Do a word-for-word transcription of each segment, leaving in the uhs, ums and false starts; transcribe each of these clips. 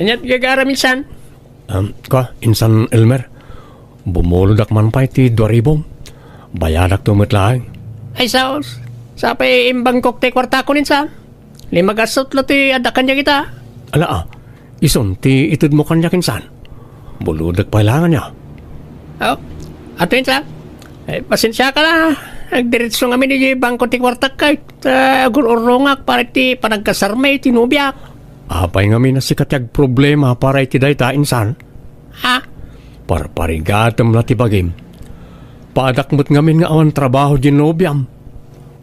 Ania't gagaram, insan? Am, ka, insan Elmer, bumulodak man pay ti dua ribu. Bayadakto met laeng. Ay, saos. Sapay imbangkok ti kuartakon, insan. Lima gasut la ti adda kaniak ita. Ala, ah, isun ti itedmo kaniak, insan. Bulodek pay laeng ania. Oh, ato, insan. Ay, pasensiakan a. Agdiretso ngamin idiay bangko ti kuartak, ket, ah, agur-urrongak para iti panagkasarmi iti nobiak. Apay ngamin a sika ti agproblema para iti dayta, insan? Ha? Parparigatem la ti bagim. Paadak met ngamin nga awan trabaho diay nobiam.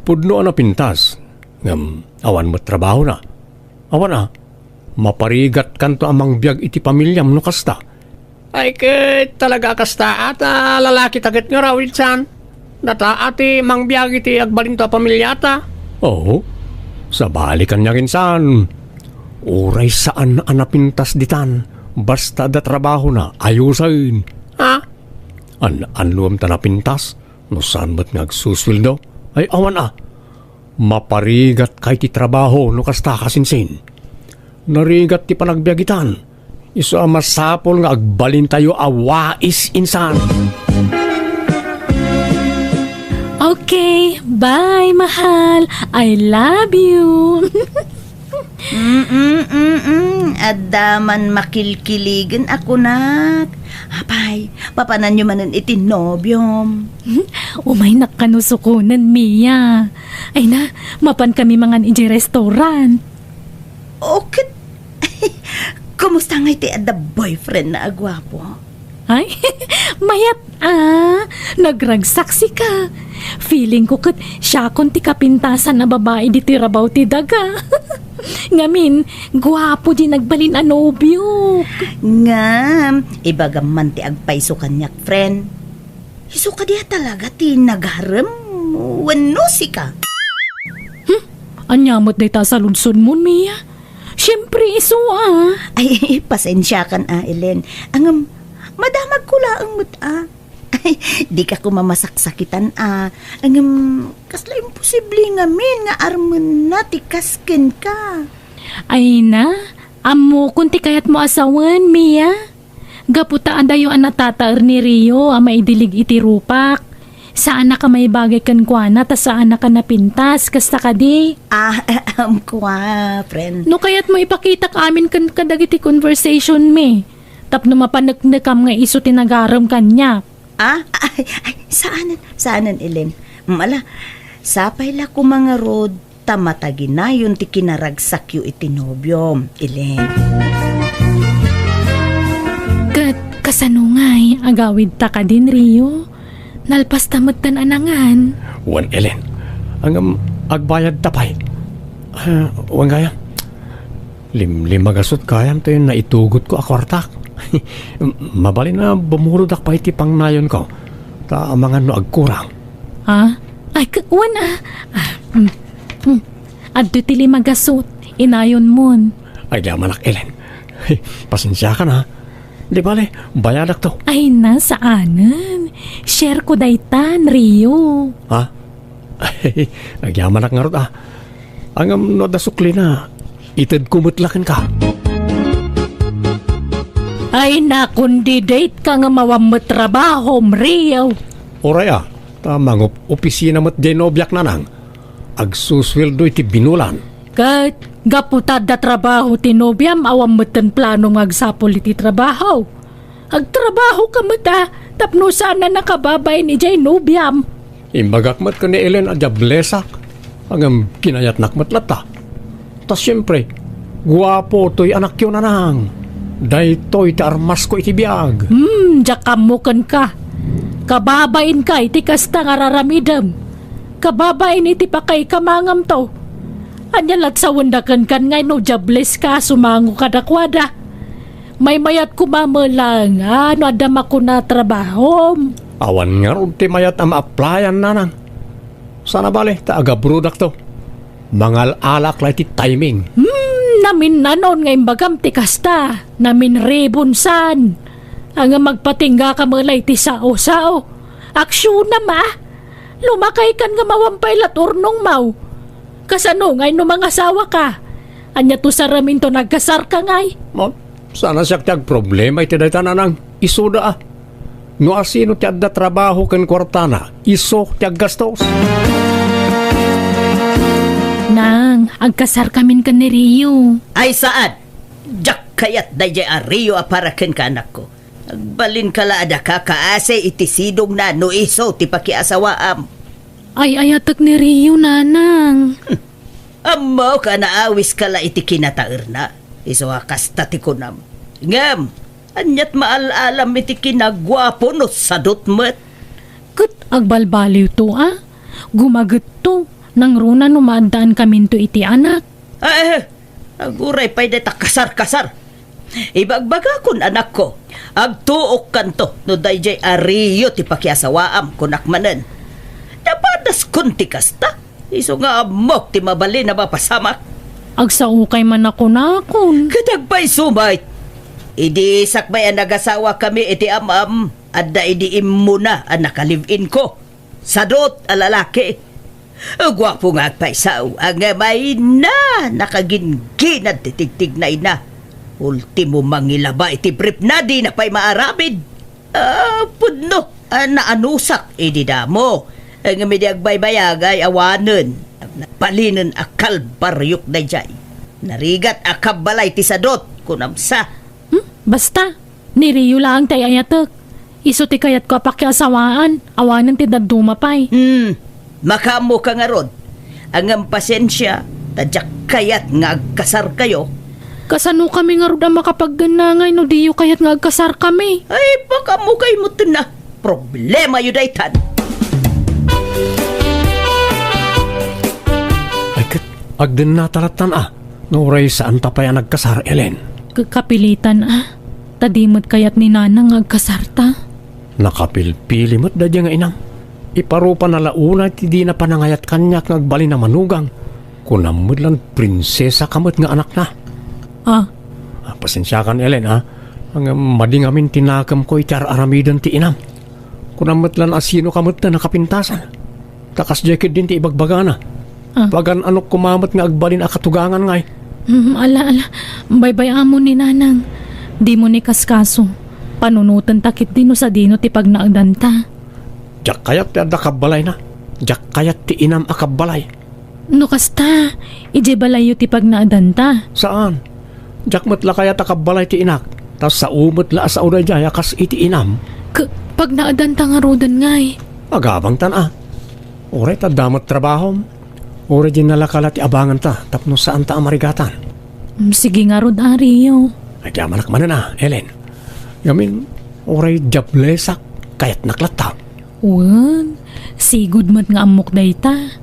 Pudno a napintas, ngem awan met trabahona. Awan a, maparigatkanto a mangbiag iti pamiliam no kasta. Ay, ket talaga a kasta a ta lalaki ta ket nga raw, insan. Data a ti mangbiag iti agbalinto a pamiliata. Oo. Sabali kaniak, insan. Uray saan a napintas ditan, basta adda trabahona, ayusen. Ha? An-, annuem ta napintas, no saan met nga agsusueldo? Ay, awan a. Maparigatka iti trabaho no kasta, kasinsin. Narigat ti panagbiag itan. Isu a masapul nga agbalintayo a wais, insan. Okay, bye, mahal. I love you. Mm-mm, mm-mm. Adda man makilkiligen a kunak. Apay, papananyo manen iti nobiom. Umaynak kano sukonen, Mia. Ay na, mapan kami mangan idiay restaurant. O ket, kumusta ngay ti adda boyfriend na a guapo? Ay, mayat a. Nagragsaksika. Feeling ko ket siakon ti kapintasan a babai ditoy rabaw ti daga. Ngamin, guapo diay nagbalin a nobiok. Ngem, ibagam man ti agpayso kaniak, friend. Isu kadi a talaga ti nagarem wenno sika? Hmm? Ania met dayta a saludsodmon, Mia? Siempre, isu a. Ay, pasensiakan a, Ellen. Ngem, madamagko laeng met a. Ay, dika koma masaksakitan a. Ngem, kasla imposible ngamin nga armenna ti kas kenka. Ay na, ammokon ti kayatmo a sawen, Mia. Gapu ta adayo a natataer ni Rio a maidilig iti rupak. Saanak a maibagay kenkuana ta saanak a napintas, kasta kadi? Ah, ammok a, friend. No kayatmo ipakitak amin ken kadagiti conversation mi, tapno mapaneknekam nga isu ti nagarem kaniak. Ah, ay, ay, saanen, saanen, Ellen. Mala, sapay la koma ngarud ta mataginayon ti kinaragsakyo iti nobiom, Ellen. Ket kasano ngay, agawidta kadin, Rio? Nalpasta metten a nangan. Wen, Ellen. Ngem, agbayadta pay. Ah, wen gayam. Limlimagasut gayam ti naitugotko a kuartak. Mabalin a bumulodak pay ti pangnayonko. Ta amangan no agkurang. Ha? Ay, k-, wen a. Ah, hmm, hmm. Adda ti limagasut, inayonmon. Ay, di amanak, Ellen. Pasensiakan, ha? Di bale, bayadakto. Ay na, saanen. Share ko daytan, Rio. Ha? Agyamanak ngarud, ah. Ngem no adda suklina, itedko met la kenka. Ay, nakon di date ka nga awan met trabahom, Rio. Uray, ah, ta mangup-opisina met diay nobiak, nanang. Agsusueldo iti binulan. Ket gapu ta adda trabaho ti nobiam, awan metten planom nga agsapul iti trabaho. Agtrabaho ka met a, tapno saan a nakababain idiay nobiam. Imbagak met ken ni Ellen a diablesak, ngem kinayatnak met latta. Ta siempre, guapo toy anakyo, nanang. Daytoy ti armasko iti biag. Hmm, diak ammo kenka. Kababainka iti kasta nga raramidem. Kababain iti pakaikamangam to. Ania lat sawenda kenkan ngay no diables ka a sumango kadakuada? Maymayat koma met laeng a no adda makuna a trabahom. Awan ngarud ti mayat a ma-applyan, nanang. Sana bale ta agabrodakto. Mangal-alak la iti timing. Hmm, naminnanon nga imbagam ti kasta. Naminribon san. Ania, magpatingga ka met la iti sao-sao. Aksionam a. Lumakay kan nga awan pay lat urnongmaw. Kasano ngay no mangasawa ka? Ania to saramin to nagkasar ka ngay? Mo, Saan a siak ti agproblema iti dayta, nanang. Isuda a. No asino ti adda trabaho ken kuartana, isu ti aggastos. Nang, agkasarkamin ken ni Rio. Ay, saan? Diak kayat daydiay a Rio a para kenka, anakko. Agbalinka la a daka kaasi iti sidongna no isu ti pakiasawaam. Ay-ayatek ni Rio, nanang. Ammok a naawiska la iti kinataerna. Isu a kasta ti kunam. Ngem, aniat maal-alam iti kinaguapo no sadot met? Ket agbalbaliwto a. Gumagetto, nangruna no maaddaankaminto iti anak. Ah, eh, aguray pay dayta kasar-kasar. Ibagbagakon, anakko, agtuokkanto no daydiay a Rio ti pakiasawaam, kunak manen. Napadaskon ti kasta. Isu nga ammok ti mabalin a mapasamak. Agsaokay man a kunakon. Ket agpayso met. Idi sakbay a nagasawakami iti am-am, adda idi immuna a nakalive-inko. Sadot a lalaki. Guapo nga agpayso, ngem ay na, nakagingginad ti tigtignayna. Ultimo, mangilaba iti briefna, dina pay maaramid. Ah, pudno a naanusak idi damo. Ngem idi agbaybayag ay awanen. Balinen a kalbariok daydiay. Narigat a kabbalay ti sadot, kunam sa. Hmm? Basta, ni Rio laeng ti ay-ayatek. Isu ti kayatko a pakiasawaan, awanen ti dadduma pay. Hmm, makaammoka ngarud. Ngem pasensia, ta diak kayat nga agkasarkayo. Kasanokami ngarud a makapaggennangay no diyo kayat nga agkasarkami? Ay, pakaammokayo metten a. Problemayo daytan. Ay, ket agdennata lattan a. No uray saanta pay a nagkasar, Ellen. K-, kapilitan a. Ta di met kayat ni Nanang nga agkasarta. Nakapilpili met daydiay nga inam. Iparupana la unay ti dina panangayat kaniak nga agbalin a manugang. Kunam met lan prinsesaka met nga anakna. Ah. Ah, pasensiakan, Ellen, a. Ngem madi ngamin ti nakemko iti ar-aramiden ti inam. Kunam met lan a sinoka met ti nakapintasan. Ta kasdiay ketdin ti ibagbagana. Ah. Pagan-anok koma met nga agbalin a katugangan ngay. Mm, ala, ala. Baybay-amon ni Nanang. Dimo ni kaskaso. Panunotenta ketdi no sadino ti pagnaedanta. Diak kayat ti adda kabbalayna. Diak kayat ti inam a kabbalay. No kasta, idiay balayyo ti pagnaedanta? Saan. Diak met la kayat a kabbalay ti inak. Ta sao met la a sao daydiay a kas iti inam. K-, pagnaedanta ngaruden ngay? Agabangtan a. Uray ta adda met trabahom. Uray diay nalaka la ti abanganta tapno saanta a marigatan. Mm, sige ngarud, Ario. Agyamanak manen a, Ellen. Ngamin, uray diablesak, kayatnak latta. Wen, sigud met nga ammok dayta.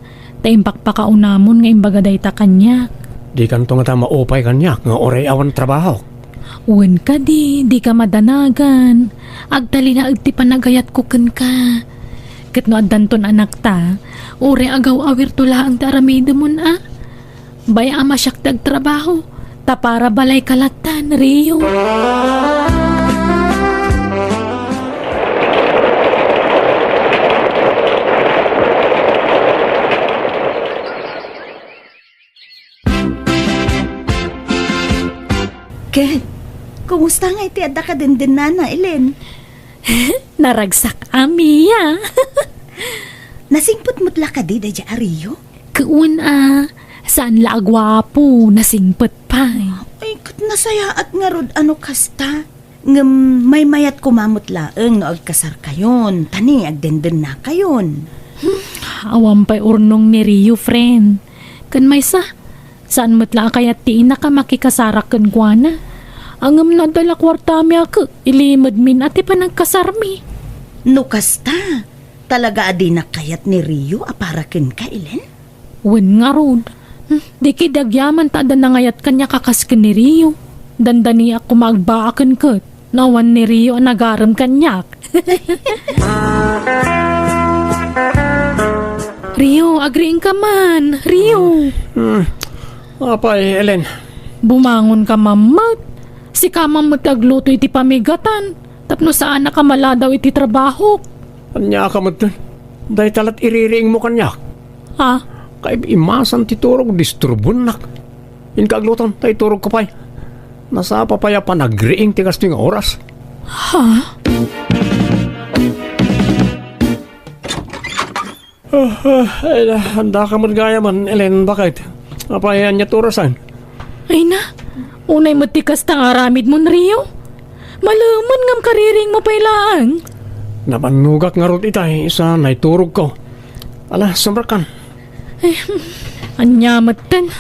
Ta impakpakaunamon nga imbaga dayta kaniak. Dikanto ngata maupay kaniak nga uray awan trabahok. Wen kadi, dika madanagan. Agtalinaed ti panagayatko kenka. Ket no addanton anakta, uray agaw-awirto laeng ti aramidemon a. Bay-am a siak ti agtrabaho, ta para balayka lattan, Rio. Ken, kumusta ngay ti adda kadendennana, Ellen? Naragsak a, Mia. Nasingpet met la kadi daydiay a Rio? Wen a, saan la a guapo, nasingpet pay. Ay, ket nasayaat ngarud a no kasta. Ngem maymayat koma met laeng no agkasarkayon, ta ni agdendennakayon. Hmm, awan pay urnong ni Rio, friend. Ken maysa, saan met la a kayat ti inak a makikasarak kenkuana. Ngem no adda la kuartami a ket, ilimedmin a ti panagkasarmi. No kasta, talaga a dinak kayat ni Rio a para kenka, Ellen? Wen ngarud. Hmm, di ketdi agyaman ta adda nangayat kaniak a kas ken ni Rio. Dandaniak koma agbaaken ket no awan ni Rio a nagarem kaniak. Rio, agriingka man. Rio. Hmm. Apay, Ellen. Bumangonka man met. Sika man met ti agluto iti pamigatan. Tapno saanak a maladaw iti trabahok. Ania ka metten? Dayta lat iririingmo kaniak. Ah? Kaibimasan ti turog, disturbonak. Inka agluton, ta iturogko pay. Nasapa pay a panagriing ti kastoy nga oras. Ha? Ah, ah, ay, andaka met gayam, Ellen, baket? Apay, ania ti orasan? Ay na, unay met ti kasta nga aramidmon, Rio. Malemen ngem kaririingmo pay laeng. Nabannogak ngarud itay, sa naiturogko. Ala, sumrekkan. Eh, ania metten?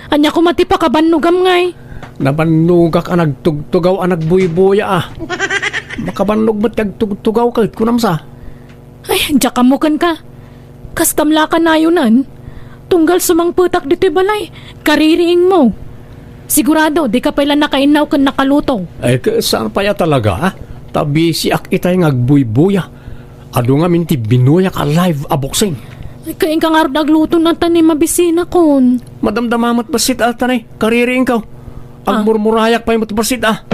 Ania koma ti pakabannogam ngay? Nabannogak a nagtugtugaw a nagbuybuya a. Makabannog met ti agtugtugaw ket kunam sa. Ay, diak ammo kenka. Kastam la a kanayonan. Tunggal sumangpetak ditoy balay, kaririingmo. Sigurado, dika pay la nakainnaw ken nakaluto. Ay, ke-, saan pay a talaga, ah? Ta bisiak itay nga agbuybuya. Adu ngamin ti binuyak a live a boxing. Ay, kainka ngarud agluto na ta ni mabisinakon. Madamdama met bassit a, tanay, kaririingko. Ah. Agmurmurayak pay met bassit a.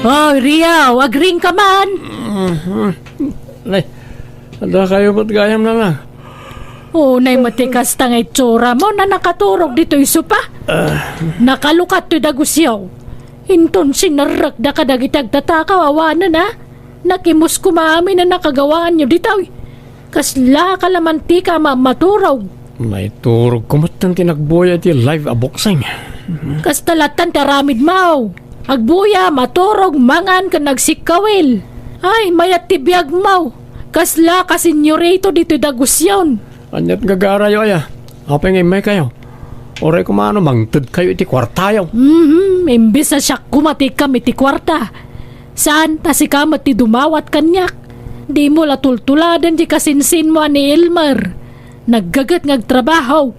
Oy, Rio, agriingka man. Mhm. Nay, adda kayo met gayam nana. Unay met ti kasta nga itsuramo a nakaturog ditoy sopa. Ah. Nakalukat toy dagusyo. Inton sinerrekda kadagiti agtatakaw awanen a, nakimus koma amin a nakagawaanyo ditoy. Kasla kalamantika a ma-, maturog. Naiturogko metten ti nagbuya iti live a boxing. Kasta lattan ti aramidmo. Agbuya, maturog, mangan, ken agsikkawil. Ay, mayat ti biagmo. Kasla ka senyorito ditoy dagusyon. Aniat gagarayo aya? Apay nga immaykayo? Uray koma no mangtedkayo iti kuartayo. Mhm, imbes a siak koma ti ikam iti kuarta. Saan ta sika met ti dumawat kaniak. Dimo la tultuladen ti kasinsinmo a ni Elmer. Naggaget nga agtrabaho.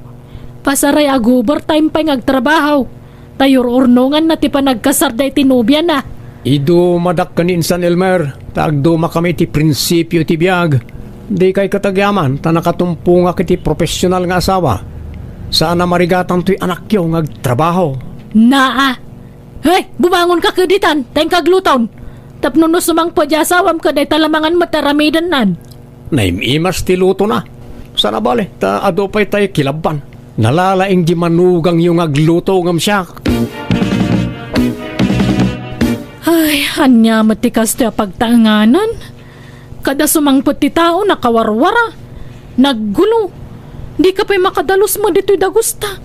Pasaray ag-overtime pay nga agtrabaho. Ta yur-urnonganna ti panagkasarda iti nobiana. Idumadak ken ni insan Elmer, ta agdumakami iti prinsipio iti biag. Dikay ket agyaman ta nakatumpongak iti profesional nga asawa. Saan a marigatan toy anakyo nga agtrabaho. Naa! Hey, bumangonka ket ditan, ta inka agluton. Tapno no sumangpet ti asawam ket dayta la mangan met ti aramidennan. Naim-imas ti lutona. Saan a bale, ta adu pay tay kilabban. Nalalaing di manugangyo nga agluto ngem siak. Ay, ania met ti kastoy a pagtaenganan? Kada sumangpet ti tao, nakawarwara. Naggulo. Dika pay makadalus met ditoy dagusta.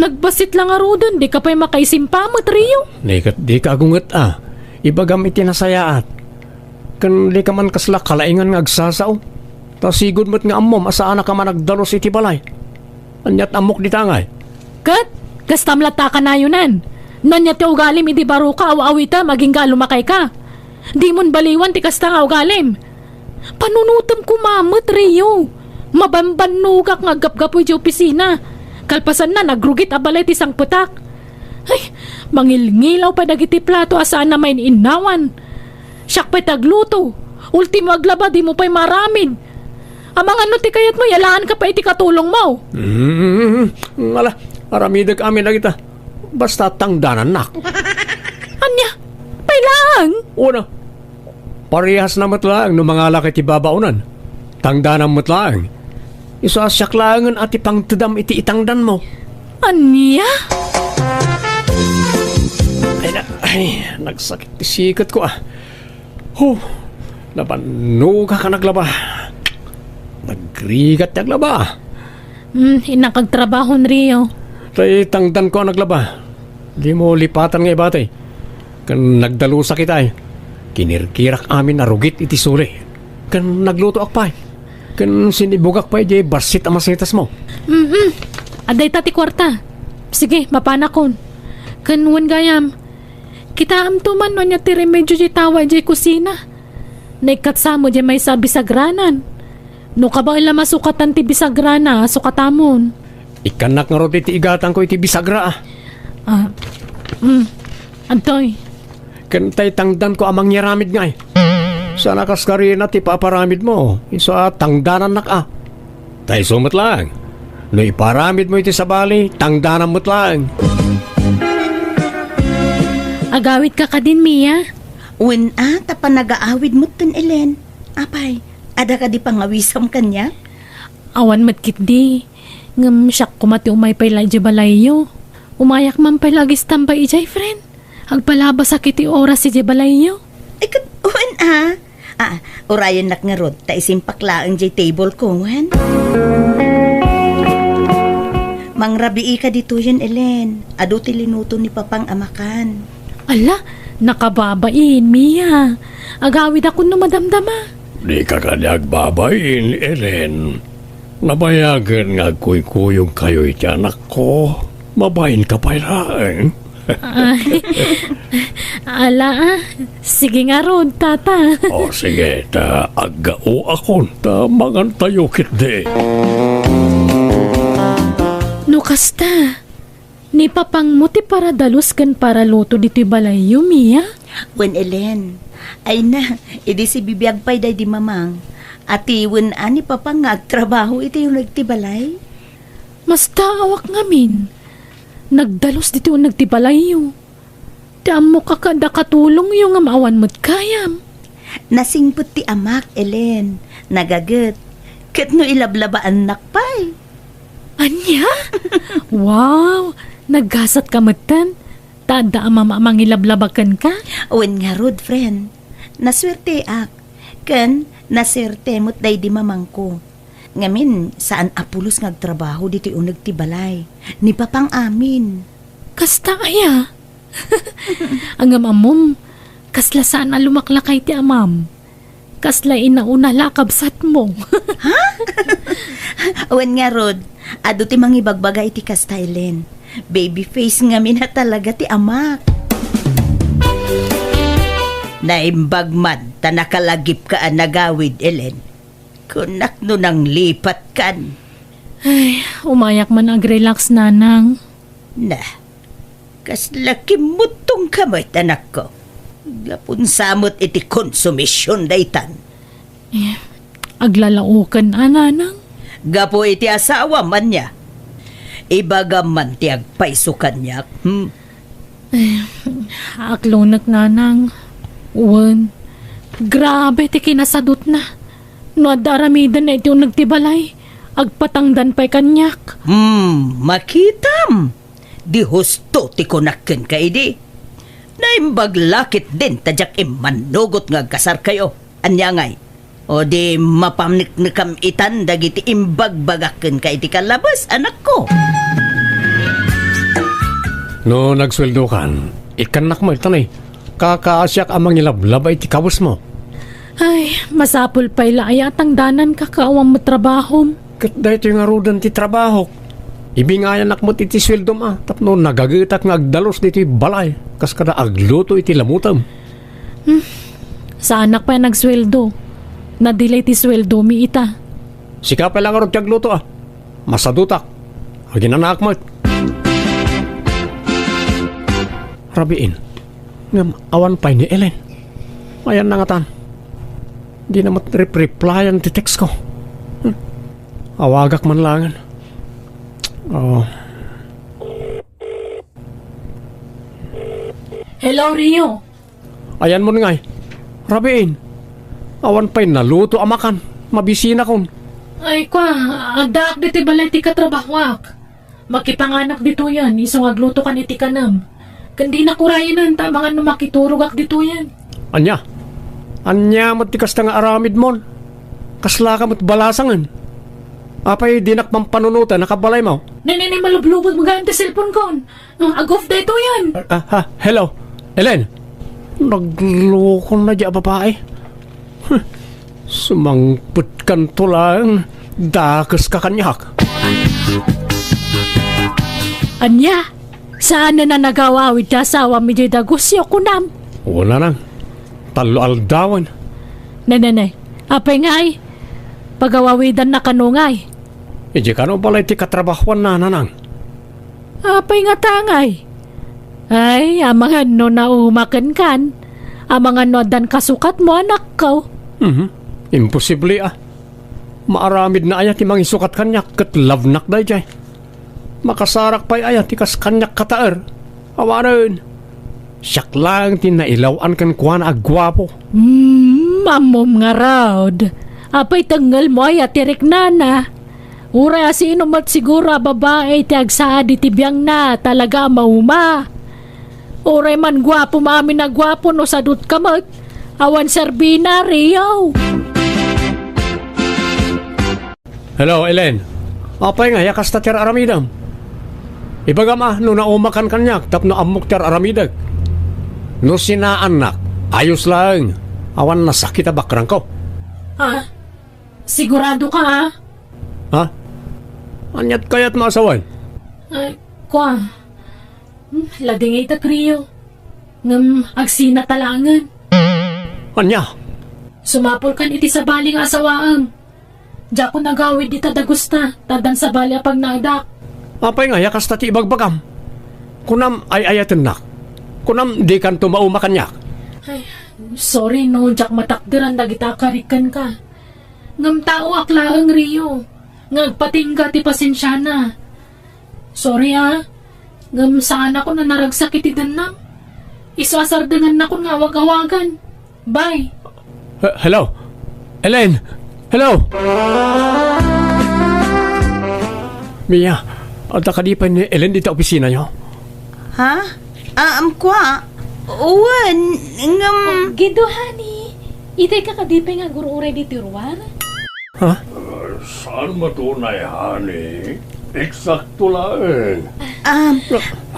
Nagbassit la ngaruden, dika pay makaisimpa met, Rio. Dika, dika agunget a. Ibagam iti nasayaat. Ken dika man kasla kalaingan nga agsasao. Ta sigud met nga ammom a saanaka man agdalus iti balay. Aniat ammok dita ngay? Ket, kastam latta a kanayonan. No ania ti ugalim idi baroka, aw-awitem, agingga a lumakayka. Dimon baliwan ti kasta nga ugalim. Panunotem koma met, Rio. Mabambannogak nga aggapgapu idiay opisina. Kalpasanna, nagrugit a balay ti sangpetak. Ay, mangilngilaw pay dagiti plato a saan a main-innawan. Siak pay ti agluto. Ultimo aglaba, dimo pay maaramid. Amangan no ti kayatmo, yalaanka pay iti katulongmo. Mm, ala, aramidek amin dagita. Basta tangdanannak. Ania? Pay laeng? Una, parehasna met laeng no mangalak iti babaonan. Tangdanam met laeng. Isu a siak laengen a ti pangtedam iti itangdanmo. Ania? Ay, na, ay, nagsakit ti siketko, ah. Huh, nabannogak a naglaba. Nagrigat ti aglaba. Hmm, innak agtrabaho, Rio. Tay tangdanko a naglaba. Dimo lipatan nga ibati. Ken nagdalusak itay. Kinirkirak amin a rugit iti suli. Ken naglutoak pay. Ken sinibugak pay diay bassit a masetasmo. Mm-mm. Adda ita ti kuarta. Sige, mapanakon. Ken wen gayam, kitaamto man no ania ti remedio ti tawa idiay kusina. Naikkat sa met diay maysa a bisagranan. No kabaella masukatan ti bisagrana, sukatamon. Ikkannak ngarud iti igatangko iti bisagra, ah. Ah, mm. Adtoy. Ken tay tangdanko a mangyaramid ngay. Saan a kas karina ti paparamidmo, isu a tangdanannak a. Ta isu met laeng. No iparamidmo iti sabali, tangdanam met laeng. Agawidka kadin, Mia? Wen a, ta panagaawid metten, Ellen. Apay, adda kadi pangawisam kaniak? Awan met ketdi. Ngem siak koma ti umay pay la idiay balayyo. Umayak man pay la agistambay idiay, friend. Agpalabasak iti oras idiay balayyo. Ay, ket, wen a. Ah, urayennak ngarud, ta isimpak laeng diay table ko, wen? Mangrabiika ditoyen, Ellen. Adu ti linuto ni Papang a makan. Ala, nakababain, Mia. Agawidakon no madamdama. Dika kadi agbabain, Ellen. Nabayagen nga agkuykuyogkayo iti anakko. Mabainka pay laeng. Ay, ala, ah. Sige ngarud, tata. O, sige, ta aggaoakon, ta mangantayo ketdi. No kasta, ni Papangmo ti paradalus ken paraluto ditoy balayyo, Mia? Wen, Ellen. Ay na, idi sibibiag pay daydi Mamang. Ati wen a ni Papang nga agtrabaho iti uneg ti balay? Mastaawak ngamin. Nagdalus ditoy uneg ti balayyo. Ti ammok a kada katulongyo ngem awan met kayam. Nasingpet ti amak, Ellen. Nagaget. Ket no ilablabaannak pay. Ania? Wow! Naggasatka metten. Ta adda a mama a mangilablaba kenka? Wen ngarud, friend. Nasuerteak. Ken nasuerte met daydi mamangko. Ngamin, saan a pulos nga agtrabaho ditoy uneg ti balay. Ni Papang amin. Kasta aya? Ngem ammom, kasla saan a lumaklakay ti amam. Kasla inauna la a kabsatmo. Ha? Wen ngarud, adu ti mangibagbaga iti kasta, Ellen. Baby face ngamin a talaga ti amak. Naimbag man ta nakalagipka a nagawid, Ellen. Kunak no nanglipatkan. Ay, umayak man agrelax, nanang. Na, kasla kimmuttongka met, anakko. Gapun sa met iti konsumision daytan. Eh, aglalaoken a, nanang? Gapu iti asawam, ania? Ibagam man ti agpayso kaniak, hmm? Eh, aklonek, nanang. Wen, grabe ti kinasadutna. No adda aramidenna iti uneg ti balay, agpatangdan pay kaniak. Hmm, makitam. Di husto ti kunak kenka idi. Naimbag la ketdin ta diak immannugot nga agkasarkayo. Ania ngay? O di mapaneknekam itan dagiti imbagbagak kenka iti kalabes, anakko. No nagsueldokan, ikkannak met, ta nay, kakaasiak a mangilablaba iti kawesmo. Ay, masapul pay la aya a tangdananka ket awan met trabahom. Ket daytoy ngaruden ti trabahok. Ibingayanak met iti sueldom a tapno nagagetak nga agdalus ditoy balay kas kada agluto iti lamutem. Hmm. Saanak pay a nagsueldo. Nadilay ti sueldomi ita. Sika pay la ngarud ti agluto a. Masadutak. Aginanaak met. Rabiin. Ngem awan pay ni Ellen. Ayanna ngatan. Dina met rep-replyan ti text ko. Hmm. Awagak man laengen. Oh. Hello, Rio. Ayanmon ngay. Rabiin. Awan pay naluto a makan. Mabisinakon. Ay, kwa, addaak ditoy balay ti katrabahoak. Makipanganak ditoyen, isu nga aglutokan iti kanem. Ken dinak urayenen, ta amangan no makiturogak ditoyen. Ania? Ania met ti kasta nga aramidmon? Kaslaka met balasangen? Apay dinak pampanunoten a kabalaymo? Nay, nay, nay, malublubot magaan ti cellphone-kon. Ah, ag-off daytoyen. Ah, ah, hello. Ellen, naglokona diay a babai. Huh, sumangpetkanto laeng, dakeska kaniak. Ania? Saanen a nagawawid ti asawam idiay dagusyo, kunam? Wen, nanang. Tallo aldawen. Nay, nay, nay. Apay ngay? Pagawawidanna kano ngay? Idiay kano balay ti katrabahoanna, nanang. Apay ngata ngay? Ay, amangan no nauma kenkan. Amangan no addan kasukatmo, anakko. Mhm. Imposible a. Maaramidna aya ti mangisukat kaniak ket love-nak daydiay? Makasarak pay aya ti kas kaniak kataer? Awanen. Siak laeng ti nailaw-an kenkuana a guapo. Hmm, ammom ngarud. Apay tengngelmo aya ti riknana? Uray a sino met siguro a babae ti agsaad iti biangna, talaga a mauma. Uray man guapo maamin a guapo no sadut ka met, awan serbina, Rio. Hello, Ellen. Apay nga, ya kasta ti ar-aramidem? Ibagam a, no naumakan kaniak tapno ammok ti ar-aramidek. No sinaannak, ayos laeng. Awan nasakit a bakrangko. Ah, sigurado ka, ah? Ha? Aniat kayat maasawan? Ay, kwa. Hmm, ladingit a Rio. Ngem agsina talaangen. Ania? Sumapul kan iti sabali nga asawaem. Diakon agawid dita dagusta, ta addan sabali a pagnaedak. Apay nga, ya kasta ti ibagbagam? Kunam ay-ayatennak. Kunam dikanto mauma kaniak. Ay, sorry no, diak matakderan dagita a karik kenka. Ngem taoak laeng, Rio, nga agpatingga ti pasensiana. Sorry, ah. Ngem saanakon a naragsak iti dennam. Isu a sardengannakon nga awag-awagan. Bye. He-, hello? Ellen? Hello? Mia, adda kadi pay ni Ellen dita opisinayo? Ha? Ah, um, kwa? Wen, ngem Oh, Gido, honey. Itay ka kadi pay nga agur-uray ditoy ruar? Ha? Saan met unay, honey? Eksakto laeng. Ah,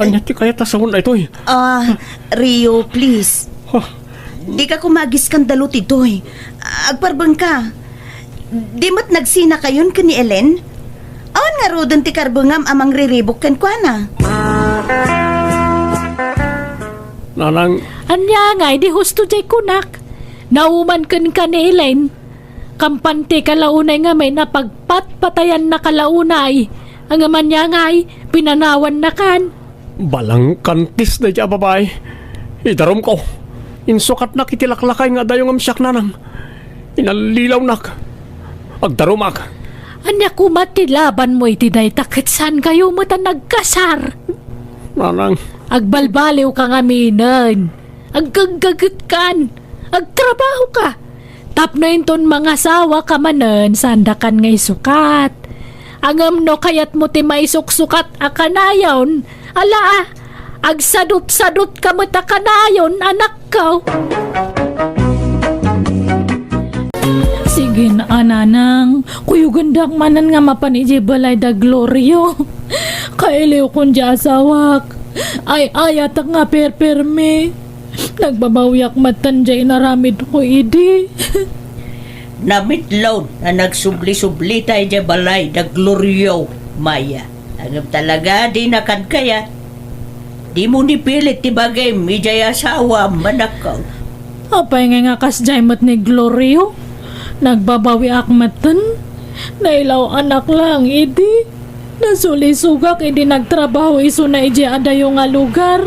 Ania ti kayat a sawen daytoy? Ah, Rio, please. Huh? Dika koma agiskandalu ditoy. Agparbengka. Di met nagsinakayon ken ni Ellen? Awan ngaruden ti karbengam a mangriribuk kenkuana? Nanang. Ania ngay, di husto diay kunak? Nauman kenka ni Ellen? Kampante ka la unay ngamin a pagpatpatayanna ka la unay. Ngem ania ngay, pinanawannakan. Balangkantis daydiay a babai. Idarumko. Insukatnak iti laklakay nga adayo ngem siak, nanang. Inallilawnak. Agdarumak. Ania koma ti labanmo iti dayta ket saankayo met a nagkasar? Nanang. Agbalbaliw ka ngaminen. Aggaggaget kan. Agtrabaho ka. Tapno inton mangasawa ka manen, saandakan nga isukat. Ngem no kayatmo ti maisuksukat a kanayon, ala, agsadutsadut ka met a kanayon, anakko. Sige, a nanang, kuyogendak manen nga mapan idiay balay da Glorio. Kailiwkon diay asawak. Ay-ayatek nga perpermi. Nagbabawiak metten diay inaramidko idi. Namitlaw a nagsubli-sublita idiay balay da Glorio, Maya. Ngem talaga a dinakan kayat. Dimo ni pilit ti bagim idiay asawam, anakko. Apay ngay nga kasdiay met ni Glorio? Nagbabawiak metten. Nailaw-anak laeng idi. Nasulisogak idi nagtrabaho isuna idiay adayo nga lugar.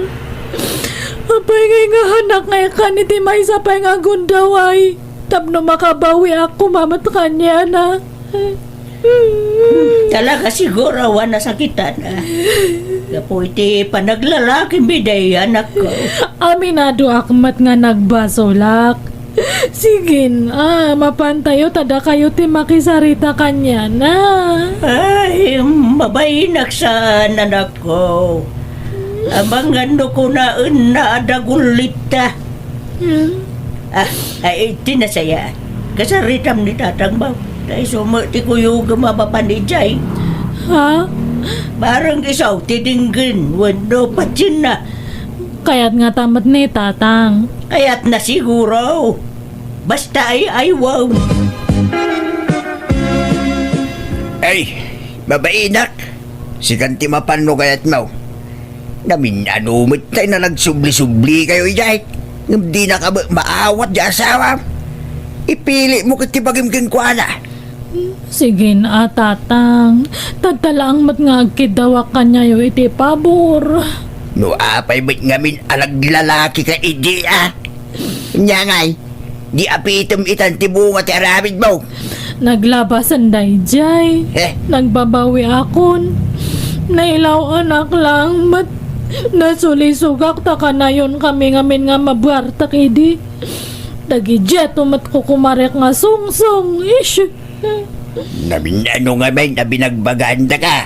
Apay ngay nga hanak nga ikan iti maysa pay nga gundaway tapno makabawiak koma met kaniana. Talaga siguro a nasakitan, ah. Gapu iti panaglalakim idi, anakko. Aminadoak met nga nagbasolak. Sige, a, mapantayo ta dakayo ti makisarita kaniana. Ay, mabainak saan, anakko. Amangan no kunaenna a dagullitta. Hmm. Ah, ay, ti nasaya. Kasaritam ni tatangmo. Ta isu met ti kuyogem a mapan idiay. Ha? Bareng isu ti denggen wenno patienna. Kayat ngata met ni tatang. Kayatna siguro. Basta ay-aywem. Ay, mabainak. Sikan ti mapan no kayatmo. Namin-ano met tay nga nagsubli-sublikayo idiay. Ngem dinaka met maawat ti asawam. Ipilitmo ket ti bagim kenkuana. Sige, a, tatang. Tadta laeng met nga agkiddawak kaniayo iti pabor. No apay met ngamin a naglalakika idi, a? Ania ngay, di apitem itan ti bunga ti aramidmo? Naglabasan daydiay. Eh? Nagbabawiakon. Nailaw-anak laeng met. Nasulisogak ta kanayonkami ngamin nga mabuartek idi. Dagidiay met kukumarek nga sungsong. Ish. Namin-ano ngamin a binagbagaandaka?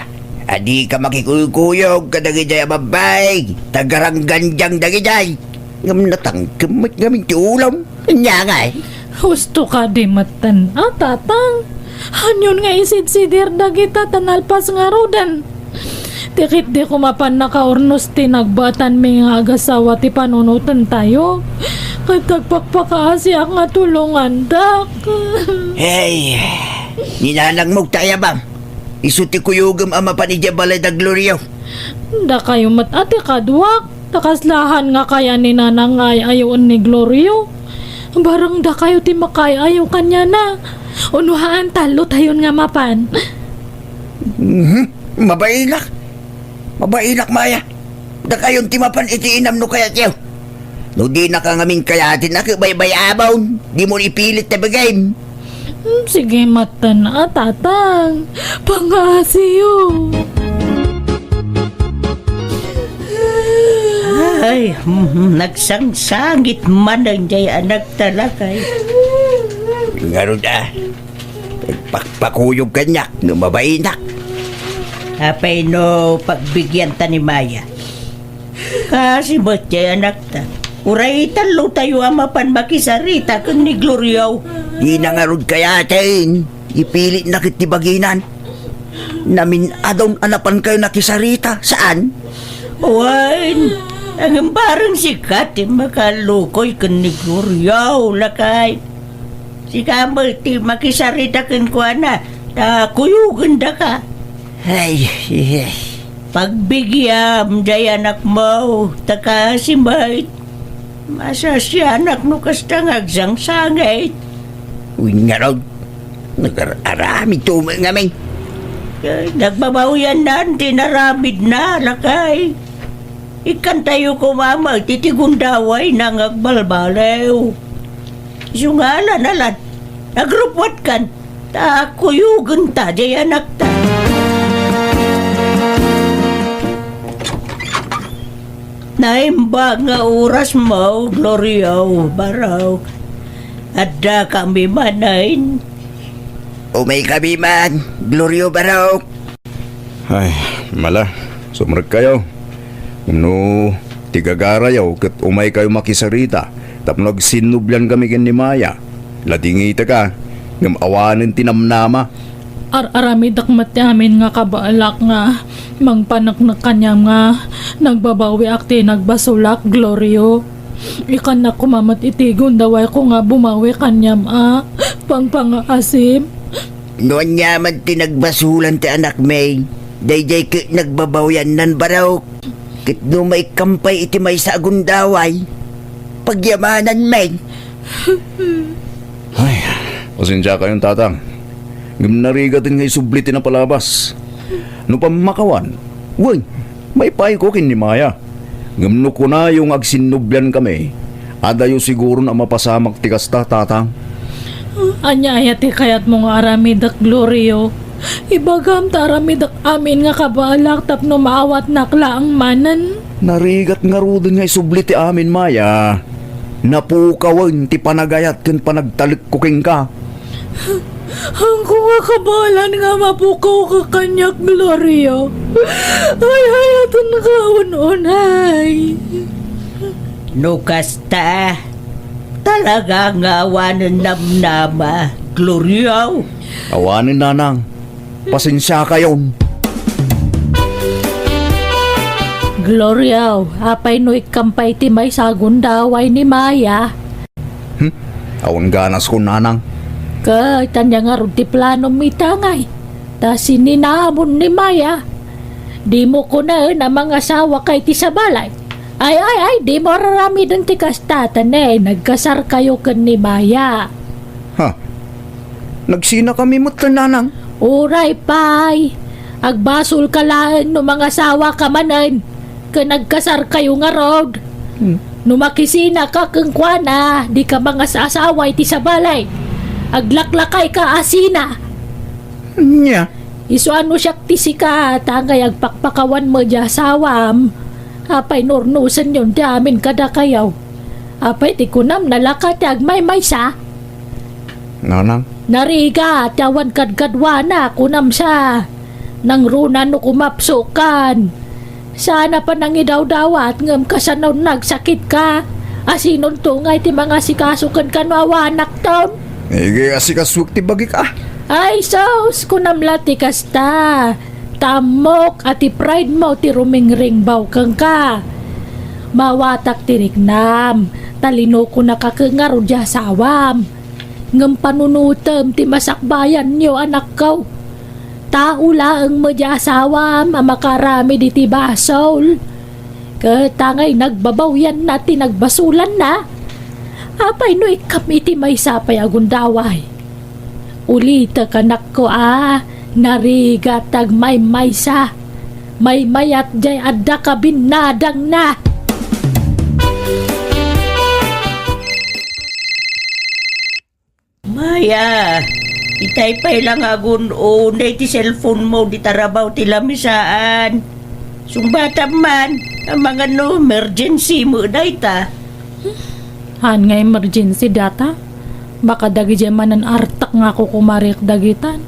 A dika makikuykuyog kadagijay a babbai, ta garanggandiang dagijay. Ngem natangkem met ngamin ti ulom. Ania ngay? Husto kadi metten a, Tatang. Anion nga isidsidir dagita ta nalpas ngaruden? Ti ketdi koma mapan nakaurnos ti nagbatanmi nga agasawa ti panunotentayo. Ket agpakpakaasiak nga tulongandak. Hey, ni nanangmo ti ayabam. Isu ti kuyogem a mapan idiay balay da Glorio. Dakayo met a ti kaduak, ta kaslahan nga kaya ni Nanang nga ay-ayoen ni Glorio. Bareng dakayo ti makaay-ayo kaniana. Uno haan, tallotayon nga mapan. Mhm. Mabainak. Mabainak, Maya. Dakayon ti mapan iti inam no kayatyo. No dinaka ngamin kayaten a, ket baybay-amon, dimon ipilit ta bagim. Hmm, sige, maten a, Tatang. Pangaasiyo. Ay, hmm, nagsangsangit manen jay anak ta lakay. Ngarud a, pakpakuyog kaniak no mabainak. Apay no pagbigianta ni Maya? Kaasi met jay anakta. Uray tallotayo a mapan makisarita ken ni Glorio. Dina ngarud kayaten. Ipilitna ket ti baginan. Namin-adon a napankayo nakisarita, saan? Wen, ngem bareng sika ti makalukoy ken ni Glorio, lakay. Sika met ti makisarita kenkuana, ta kuyogendaka. Ay, ay, ay. Pagbigiam jay anakmo, ta kaasi met. Masasianak no kasta nga agsangsangit. Wen ngarud, nagar-aramid to met ngamin. Eh, nagbabawiannan ti inaramidna, lakay. Ikkantayo koma met iti gundawayna nga agbalbaliw. Isu nga ala-, nalan, nagrupwatkan, ta kuyogenta jay anakta. Naimbag nga orasmo, Glorio, barok. Addakami manen. Umaykami man, Glorio, barok. Ay, mala, sumrekkayo. No ti gagarayo ket umaykayo makisarita tapno agsinnubliankami ken ni Maya. Ladingitaka, ngem awanen ti namnama. Ar-aramidek met ti amin nga kabaelak nga mangpaneknek kaniam nga nagbabawiak ti nagbasolak, Glorio. Ikkannak koma met iti gundawayko nga bumawi kaniam a pangpangaasim. No aniaman ti nagbasolan ti anakmi, daydiay ket nagbabawiannan, barok. Ket no maikkampay iti maysa a gundaway, pagyamanan men. Ay, pasensiakayon, Tatang. Ngem narigaten nga isubli ti napalabas. No pammakawan, wen, maipayko ken ni Maya. Ngem no kunayo nga agsinnubliankami, adayo siguron a mapasamak ti kasta, Tatang. Ania aya ti kayatmo nga aramidek, Glorio? Ibagam ta aramidek amin nga kabaelak tapno maawatnak laeng manen. Narigat ngaruden nga isubli ti amin, Maya. Napukawen ti panagayat ken panagtalekko kenka. Haanko nga kabaelan nga mapukawka kaniak, Gloria. Hayhayatenka un unay. No kasta, talaga nga awanen namnama, Gloria. Awanen, Nanang. Pasensiakayon. Gloria, apay no ikkampay ti maysa a gundaway ni Maya? Hmm? Awan ganaskon, Nanang. Ket ania ngarud ti planom ita ngay? Ta sininamon ni Maya. Dimo kunaen a mangasawaka iti sabali. Ay, ay, ay, dimo ar-aramiden ti kasta, ta ne, nagkasarkayo ken ni Maya. Ha? Nagsinakami met, Nanang? Uray pay. Agbasolka laeng no mangasawaka manen ken agkasarkayo ngarud. Hmm. No makisinaka kenkuana, dika mangas-asawa iti sabali. Aglaklakayka a sina. Nia? Isu a no siak ti sika, ta ngay agpakpakawan met ti asawam. Apay no urnosenyon ti amin kadakayo? Apay ti kunam, nalaka ti agmaymaysa? Nanang? Narigat ti awan kadkaduana, kunam sa. Nangruna no kumapsukan. Saan a panangidawdawat ngem kasano nagsakitka? Asinonto ngay ti mangasikaso kenka no awanakton? Igasikasoek ti bagik a. Ay sus, kunam la ti kasta. Ta ammok a ti pride mo ti rumingringbaw kenka. Mawatak ti riknam, ta linukonaka ket ngarud ti asawam. Ngem panunotem ti masakbayanyo, anakko. Tao laeng met ti asawam a makaaramid iti basol. Ket ta ngay nagbabawianna ti nagbasolanna, apay no ikkam iti maysa pay a gundaway? Ulitek, anakko a, narigat ti agmaymaysa. Maymayat diay adda kabinnadangna. Maya, itay pay la nga agun-unay ti cellphone mo, di tarabaw ti lamisaan. Sungbatam man, amangan no emergency mo dayta. Haan nga emergency data? Baka dagidiay manen artek nga kukumarik dagitan.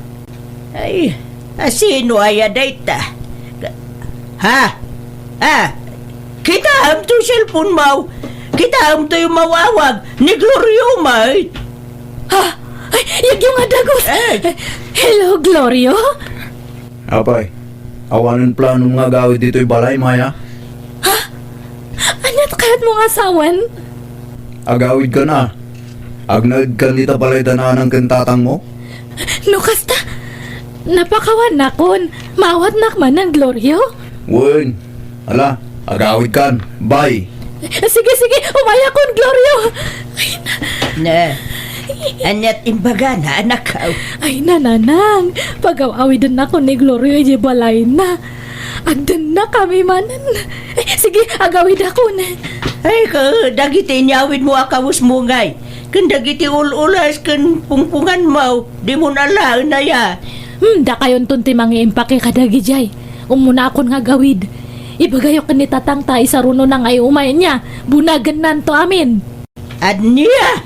Ay, asino aya dayta? Ha? Ah, kitaem to cellphone mo. Kitaem to yung mawawag ni Glorio, may. Ha? Ay, yagyo nga dagus. Eh. Hello, Glorio? Apay, awanen planom nga agawid ditoy balay, Maya? Ha? Ania ti kayat mo nga sawen? Agawid ka na. Agnaed kan ita balay da nanang ken tatang mo? No kasta, napakawan nakon. Maawatnak manen, Glorio? Wen, ala, agawid kan. Bye. Sige, sige, umayakon, Glorio. Ay, na. Na, aniat imbaga na, anak? Ay, nanang, pagaw-awiden nakon ni Glorio iti balayna. Agdennak kami manen. Eh, sige, agawid akon. Ay, ka, dagiti inyawid mo a kawes mo ngay. Ken dagiti ul-ulas ken pungpungan mo, di mo nalaen aya. Hmm, dakayonton ti mangiimpake kadagidiay. Umuna akon nga agawid. Ibagayo ken ni tatang ta isarunona nga ay umay nia. Bunagennanto amin. Ania?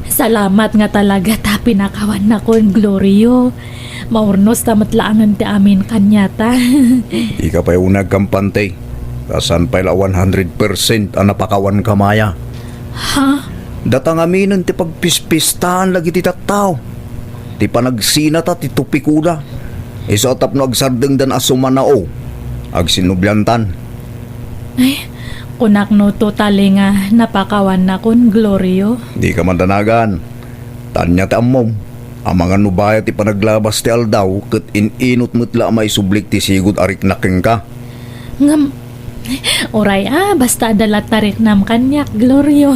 Salamat nga talaga ta pinakawan nakon, Glorio. Maurnos ta met laangen ti amin kaniata. Dika pay uneg kampante. Ta saan pay la one hundred percent a napakawan ka, Maya. Ha? Data ngaminen ti pagpispistaen dagiti tattao. Ti panagsinata ti tupikoda. Isu a tapno agsardengdan a sumanao, agsinnubliantan. Ay, kunak no totally nga napakawan nakon, Glorio. Dika madanagan. Ta ania ti ammom, amangan no bayat ti panaglabas ti aldaw ket in-inut met la a maisublik ti sigud a riknak kenka. Ngem, uray a, basta adda latta riknam kaniak, Glorio.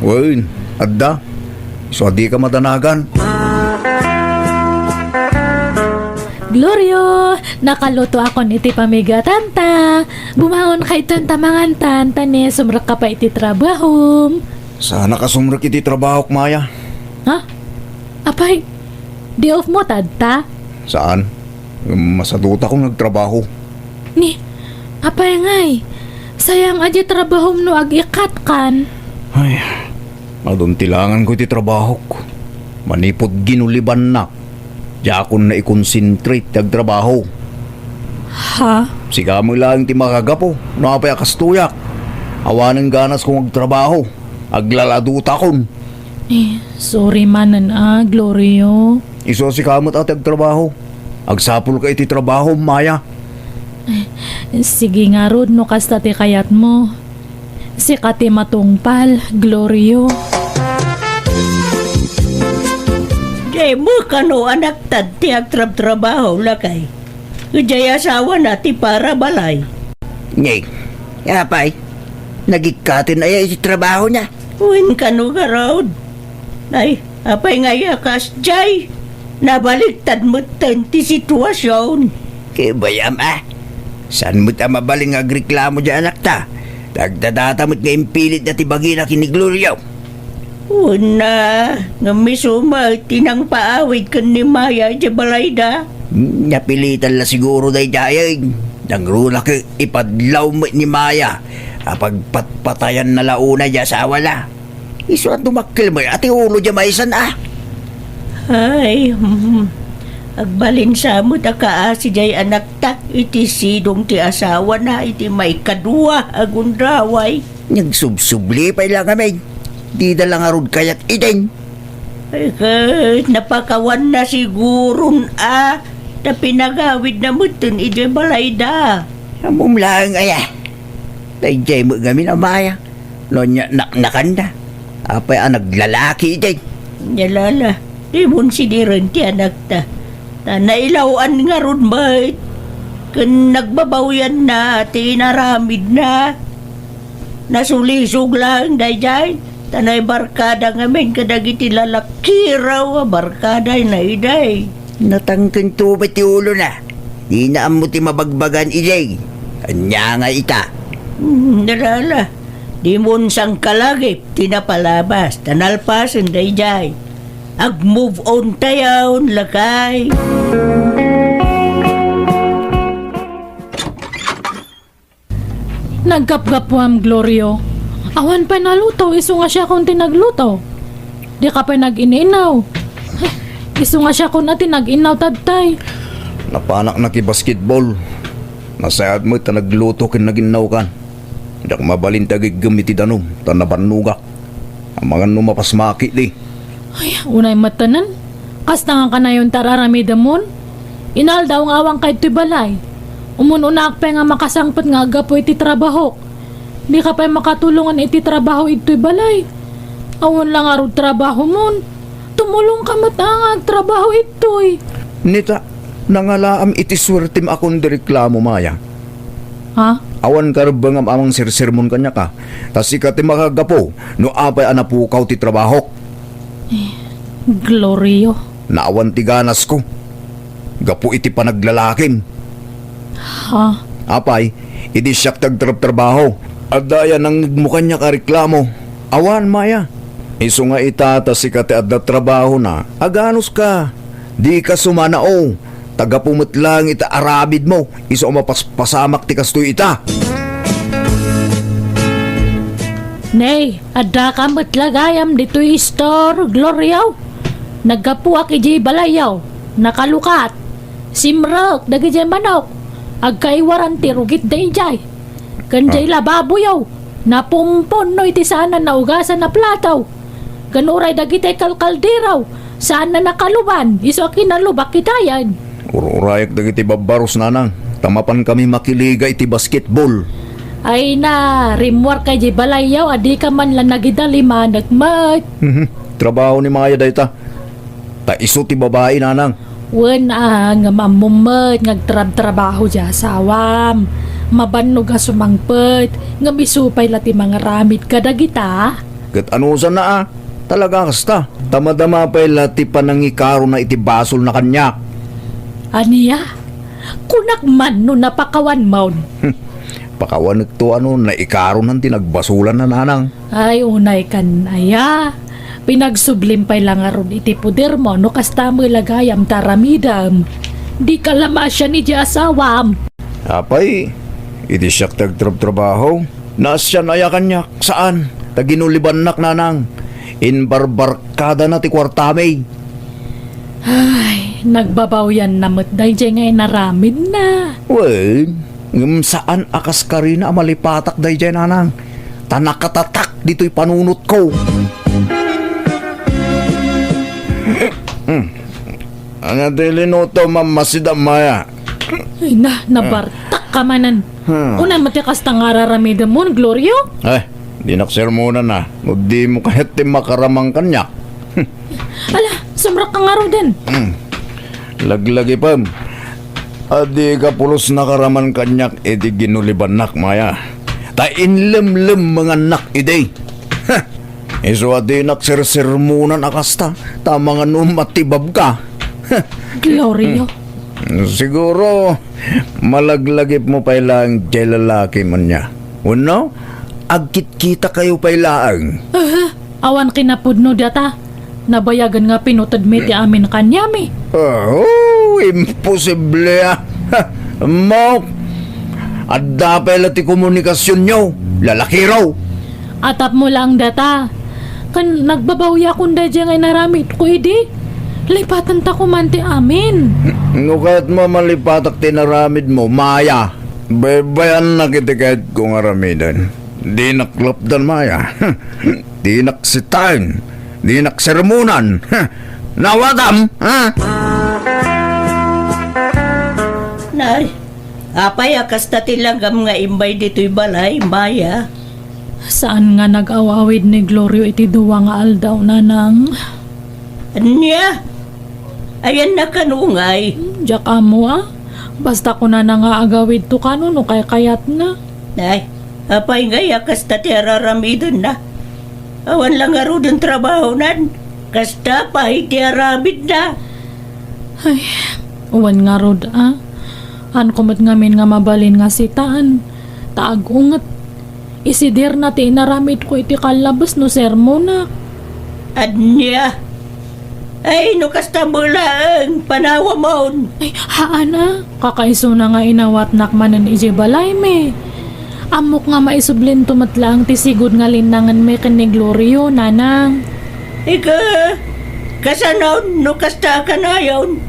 Wen, adda. Isu a dika madanagan. Glorio, nakaluto akon iti pamigatanta. Bumaon kaytan ta mangantan, ta ni sumrekka pay iti trabahom. Saanak a sumrek iti trabahok, Maya. Ha? Apay, day off mo tadta? Saan? Masadutakon nga agtrabaho. Ni, apay ngay, sayang a di trabahom no ag-ikatkan. Ay, adun ti langanko iti trabahok. Manipud ginulibannak, diakon naikonsentrate ti agtrabaho. Ha? Sika met laeng ti makagapu no apay a kastoyak. Awanen ganasko nga agtrabaho. Aglaladutakon. Eh, sorry manen a, Glorio. Isu a sika met a ti agtrabaho. Agsapulka iti trabaho, Maya. Eh, sige ngarud no kasta ti kayatmo. Sika ti matungpal, Glorio. Dimo kano, anak, tad ti agtrabtrabaho, lakay. Idiay asawana ti para balay. Ngay, apay, nagikkaten aya iti trabaho na? Wen kano garud. Ay, apay nga aya kasdiay? Nabaliktad metten ti situasion. Kibayam a. Saan met a mabalin nga agreklamo di anakta? Nagdadata met nga impilitda ti bagina ken ni Glorio. Una, ngem isu met ti nangpaawid ken ni Maya idiay balayda. Hmm, napilitan la siguro daydiay. Nangruna ket ipadlaw met ni Maya Apagpatpatayanna la unay ti asawana. Isu a dumakkel met a ti ulo ti maysan a. Ay, hmm. Agbalin sa met a kaasi diay anakta iti sidong ti asawana iti maikadua a gundaway. Nagsubsubli pay la ngamin. Dida la ngarud kayat iden. Ay, ket napakawanna siguron a, ta pinagawidna metten idiay balayda. Ammom laeng aya. Daydiay met ngamin a maya. No ania naknakanna. Apay a naglalaki idiay. Nia la, dimon sidiren ti anakta. Ta nailaw-an ngarud met. Ken nagbabawyanna ti inaramidna. Nasulisog laeng daydiay, ta naibarkada ngamin kadagiti lalakiraw a barkadayna idiay. Natangkento met ti ulona. Dina ammo ti mabagbagan idiay. Ania nga ita? Hmm, ala, ala. Dimon sangkalagip ti napalabas, ta nalpasen daydiay. Ag-move on tayon, lakay. Naggapgapuam, Glorio. Awan pay naluto, isu nga siakon ti nagluto. Dika pay nag-ininaw. Isu nga siakon a ti nag-innaw, tatay. Napanak nakibasketball. Nasayaat met ta nagluto ken nag-innawkan. Diak mabalin ti agiggem iti danum, ta nabannogak. Amangan no mapasmaki di. Ay, unay met tanan. Kasta nga kanayon ti ar-aramidemon? Inaldaw nga awanka idtoy balay. Umun-unaak pay nga makasangpet nga aggapu iti trabahok. Dika pay makatulongan iti trabaho idtoy balay. Awan la ngarud trabahomon. Tumulongka met a nga agtrabaho idtoy. Nita, nangalaam iti suertem a kundi reklamo, Maya. Ha? Awan karebbengam a mangsersermon kaniak a, ta sika ti makagapu no apay a napukaw ti trabahok. Eh, Glorio. Naawan ti ganasko. Gapu iti panaglalakim. Ha? Apay, idi siak ti agtrabtrabaho, adda aya nangngegmo kaniak a reklamo? Awan, Maya. Isu nga ita ta sika ti adda trabahona, aganuska. Dika sumanao. Ta gapu met laeng iti aramidmo, isu a mapaspasamak ti kastoy ita. Nay, addaka met la gayam ditoy istor, Glorio. Naggapuak idiay balayyo, nakalukat. Simrek dagidiay manok, agkaiwaran ti rugit daydiay. Ken diay lababoyo, napumpunno iti saan a naugasan a plato. Ken uray dagiti kalkaldero, saan a nakaluban, isu a kinalubak itayen. Ur-urayak dagiti babbaros, nanang, ta mapankami makiliga iti basketball. Ay na, rimmuarka idiay balayyo a dika man la nagidalimanek met. Mhm. Trabaho ni Maya dayta. Ta isu ti babai, nanang. Wen a, ngem ammom met nga agtrabtrabaho ti asawam. Mabannog a sumangpet, ngem isu pay la ti mangaramid kadagita. Ket anusanna a, talaga kasta, ta madama pay la ti panangikarona iti basolna kaniak. Ania? Kunak man no napakawanmon. Pakawanekto a no naikaronan ti nagbasolanna, nanang. Ay, unay kan aya. Pinagsublim pay la ngarud iti podermo no kasta met la gayam ti aramidem. Dika la maasian iti asawam. Apay, idi siak ti agtrabtrabaho, naasian aya kaniak? Saan, ta ginulibannak, nanang. Imbarbarkadana ti kuartami. Ay, nagbabawyanna met daydiay nga inaramidna. Wen, ngem saan a kaskarina a malipatak daydiay, nanang. Ta nakatatak ditoy panunotko. Hmm. Ania ti linutom a masida, Maya? Ay na, nabartak ka manen. Hmm. Unay met ti kasta nga ar-aramidemon, Glorio? Eh, dinak sermonan a. No dimo kayat ti makaraman kaniak. Ala, sumrekka ngaruden. Hmm. Laglagipem. A dika pulos nakaraman kaniak iti ginulibannak, Maya. Ta inlemlemmengannak idi. Heh. Isu a dinak sersermonan a kasta, ta amangan no matibabka. Glorio. Hmm. Siguro, malaglagipmo pay laeng diay lalaki, ania. Wenno, agkitkitakayo pay laeng. Aha, awan kinapudno data. Nabayagen nga pinutedmi ti amin kaniami. Oh, imposible a. Ammok, adda pay la ti komunikasionyo. Lalakiro! Atapmo laeng data. Ken nagbabawiakon daydiay nga inaramidko idi. Lipatenta koma ti amin. No kayatmo a malipatak ti inaramidmo, Maya, baybayannak iti kayatko nga aramiden. Dinak lapdan, Maya. Dinak sitaen. Dinak sermonan. Nawatam, ha? Nay, apay a kasta ti langam nga immay ditoy balay, Maya? Saan nga nag-aw-awid ni Glorio iti dua nga aldaw, Nanang? Ania? Ayanna kano ngay? Diak ammo a. Basta kunana nga agawidto kano no kaykayatna. Ay, apay ngay a kasta ti araramidenna? Awan la ngaruden trabahonan. Kasta pay ti aramidna. Ay, wen ngarud a. Haanko met ngamin nga mabalin nga sitaen. Ta agunget. Isidirna ti inaramidko iti kallabes no sermonak. Ania? Ay, no kasta met laeng, panawamon. Ay, haan a. Kakaisuna nga inawatnak manen idiay balaymi. Ammok nga maisublinto met laeng ti sigud nga linnangenmi ken ni Glorio, Nanang. Ika, kasano no kasta a kanayon?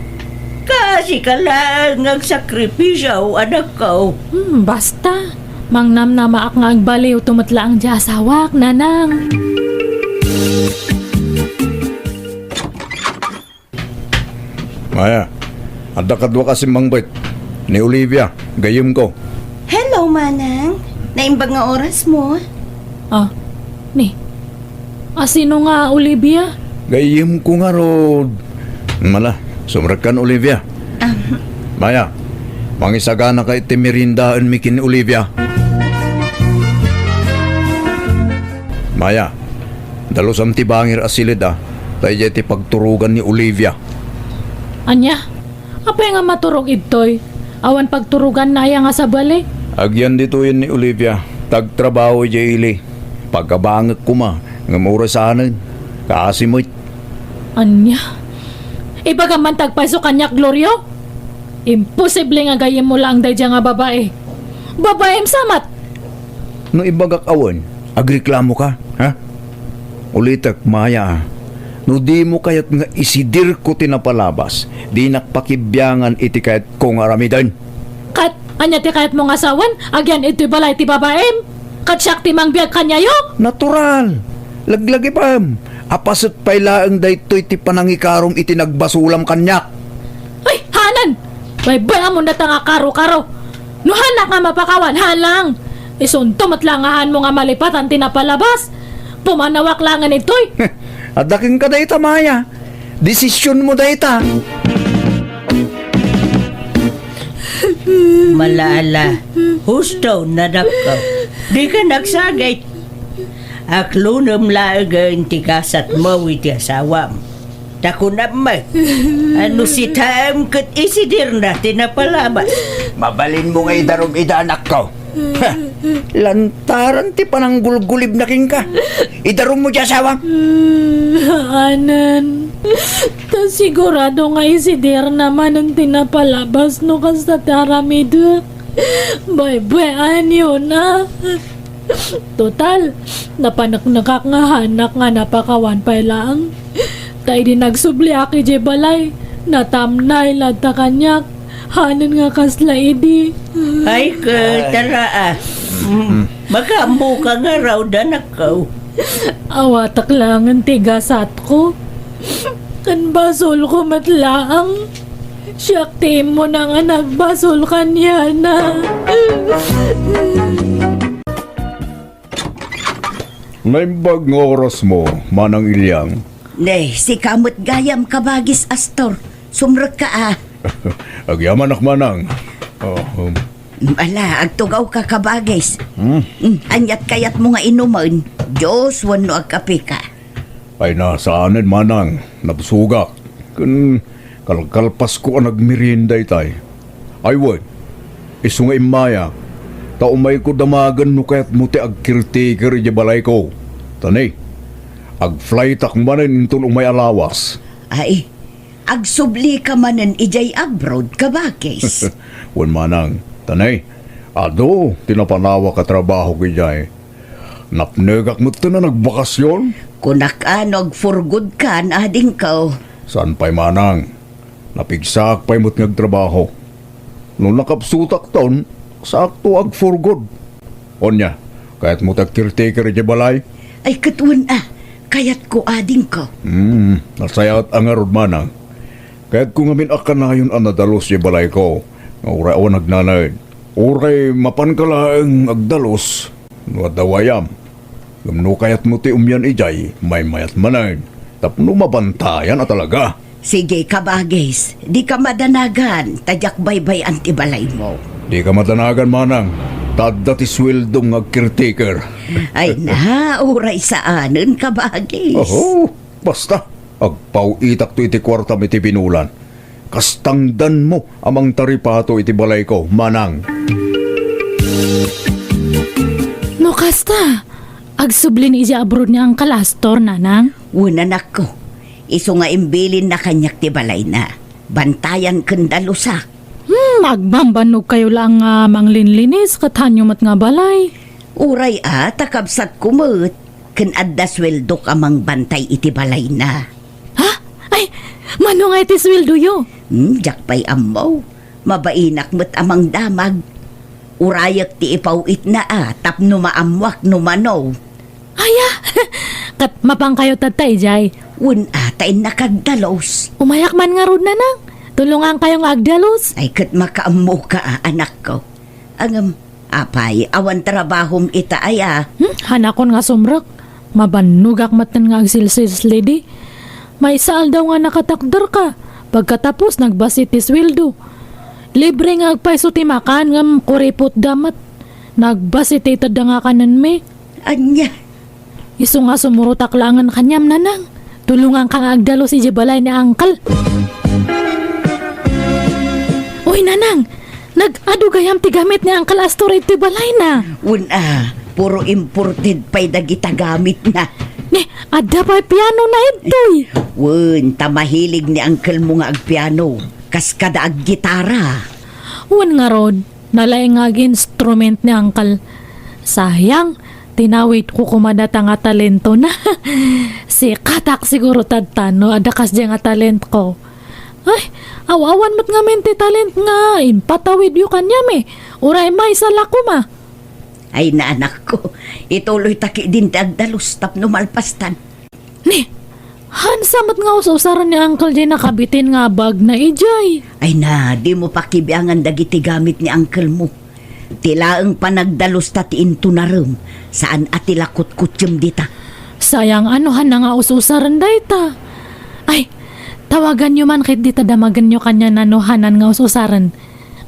Kaasika laeng nga agsakripisio, anakko. Hmm, basta. Mangnamnamaak nga agbaliwto met laeng ti asawak, Nanang. Maya, adda kaduak a simmangbet. Ni Olivia, gayyemko. Hello, Manang. Naimbag nga orasmo? Ah, ni. A, sino nga Olivia? Gayyemko ngarud. Mala, sumrekkan, Olivia. Ah. Maya, mangisaganaka iti meriendaenmi ken ni Olivia. Maya, dalusam ti bangir a siled a, ta idiay ti pagturogan ni Olivia. Ania? Apay nga maturog idtoy? Awan pagturoganna aya nga sabali? Agyan ditoyen ni Olivia, ta agtrabaho idiay ili. Pagabangek koma, ngem orasanen. Kaasi met. Ania? Ibagam man ti agpayso kaniak, Glorio? Imposible nga gayyemmo laeng daydiay nga babai. Babaim sa met! No ibagak a wen, agreklamoka, ha? Ulitek, Maya, a. No dimo kayat nga isidirko ti napalabas, dinak pakibiangan iti kayatko nga aramiden. Ket ania ti kayatmo nga sawen? Agyan iti balay ti babaim? Ket siak ti mangbiag kaniayo? Natural! Laglagipem! A paset pay laeng daytoy ti panangikarom iti nagbasulam kaniak. Ay, hanan! Baybay-amon dayta nga karo-karo. No haanak nga mapakawan, haan laeng. Isunto met laeng nga haanmo nga malipatan ti napalabas. Pumanawak laengen ditoy. Adda kenka dayta, Maya. Desisionmo dayta. Malala, husto, nadakko. Dika nagsagit. Aklonem laengen ti gasatmo iti asawam. Ta kunam met, a no sitaem ket isidirna ti napalabas. Mabalinmo nga idarum ida, anakko. Ha! Lantaran ti pananggulgulibna kenka. Idarummo ti asawam. Anen, ta sigurado nga isidirna manen ti napalabas no kasta ti aramidek. Baybay-anyona. Total, napaneknekak nga haanak nga napakawan pay laeng. Ta idi nagsubliak idiay balay, natamnay latta kaniak. Hanen nga kasla idi. Ay, ket, tara, a. Mm, makaammoka ngarud, anakko. Awatak laengen ti gasatko. Ken basolko met laeng. Siak ti immuna nga nagbasol kaniana. Naimbag nga orasmo, Manang Iliang. Ne, sika met gayam, Kabagis Astor. Sumrekka, a. Agyamanak, Manang. Oh, um. Ala, agtugawka, Kabagis. Hmm? Mm, aniat kayatmo nga inumen? Juice wenno agkapeka? Ay, na, saanen, Manang. Nabsogak. Ken kalkalpasko a nagmerienda itay. Ay wen, isu nga immayak, ta umayko damagen no kayatmo ti agcaretaker idiay balayko. Ta ne, agflytak manen inton umay a lawas. Ay, agsublika manen idiay abroad, Kabagis. Wen, Manang, ta ne, adu ti napanawak a trabahok idiay. Napnekak metten a nagbakasyon. Kunak a no agpurgodkan, adingko. Saan pay manang. Napigsaak pay met nga agtrabaho. No nakapsutakton, saakto agpurgod. Ania, kayatmo ti agcaretaker idiay balay? Ay, ket wen a, kayatko, adingko. Hmm, nasayaat a ngarud manang. Kayatko ngamin a kanayon a nadalus idiay balayko, nga uray awan agnanaed. Uray mapanka laeng agdalus, no adda wayam. Ngem no kayatmo ti umian idiay, maymayat manen, tapno mabantayan a talaga. Sige, kabagis, dika madanagan, ta diak baybay-an ti balaymo. Dika madanagan manang, ta adda ti sueldom nga agcaretaker. Ay na, uray saanen, kabagis. Oho, basta, agpaw-itakto iti kuartam iti binulan. Kas tangdanmo a mangtaripato iti balayko, manang. No kasta, agsubli ni idiay abroad ni Uncle Astor, nanang? Wen, anakko. Isu nga imbilinna kaniak ti balayna. Bantayan ken dalusak. Hmm, agbambannog kayo laeng nga manglinlinis ket haanyo met nga balay. Uray a, ta kabsatko met, ken adda sueldok a mangbantay iti balayna. Ha? Ay, mano nga iti sueldoyo? Hmm, diak pay ammo. Mabainak met a mangdamag. Urayek ti ipaw-itna a tapno maammoak no mano. Aya, ket mapankayo tatta idiay? Wen a, ta innak agdalus. Umayak man ngarud, nanang. Tulongankayo nga agdalus. Ay, ket makaammoka a, anakko. Ngem, apay, awan trabahom ita aya? Hmm, hanakon nga sumrek. Mabannogak metten nga agsilsilslidi. Maysa aldaw nga nakatakderka. Pagkatapos, nagbasi ti sueldo. Libre nga agpayso ti makan, ngem kuripotda met. Nagbasi ti itedda nga kanenmi. Ania? Isu nga sumurotak laengen kaniam, nanang. Tulonganka nga agdalus idiay balay ni Uncle. Uy, nanang, nag-adu gayam ti gamit ni Uncle Astor iti balayna. Wen a, puro imported pay dagita gamitna. Ni, adda pay pianona ditoy. Wen, ta mahilig ni uncle mo nga agpiano, kas kada aggitara. Wen ngarud, nalaing nga ag-instrument ni Uncle. Sayang, tinawidko koma data nga talentona. Sikatak siguro tatta no adda kasdiay nga talentko. Ay, aw-awan met ngamin ti talent nga impatawidyo kaniam, eh. Uray maysa la koma. Ay, na, anakko, ituloyta ketdin ti agdalus tapno malpastan. Ni, haansa met nga us-usaren ni Uncle diay nakabitin nga bagna idiay. Ay na, dimo pakibiangan dagiti gamit ni uncle mo. Ti laeng panagdalusta ti intunarem, saan a ti la kutkutsem dita. Sayang a no haanna nga us-usaren dayta. Ay, tawaganyo man ketdi ta damagenyo kaniana no haanan nga us-usaren.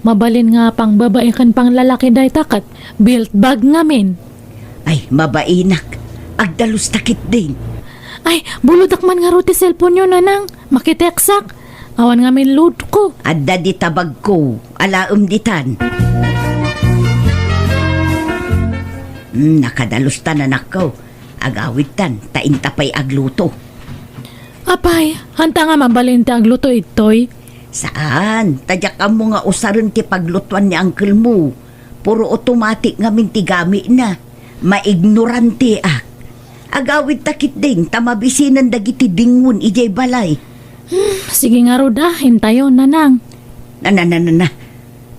Mabalin nga pangbabai ken panglalaki dayta ket belt bag ngamin. Ay, mabainak. Agdalusta ketdin. Ay, bulodak man ngarud ti cellphone-yo, nanang. Makitext-ak. Awan ngamin load-ko. Adda dita bagko. Alaem ditan. Hmm, nakadalustan, anakko. Agawidtan, ta inta pay agluto. Apay, haanta nga mabalin ti agluto, ittoy? Saan, ta diak ammo nga usaren ti paglutuan ni uncle mo. Puro automatic ngamin ti gamitna. Maignoranteak. Agawidta ketdin ta mabisinen dagiti dingon idiay balay. Hmm, sige ngarud a, intayon, nanang. Na, na, na, na, na.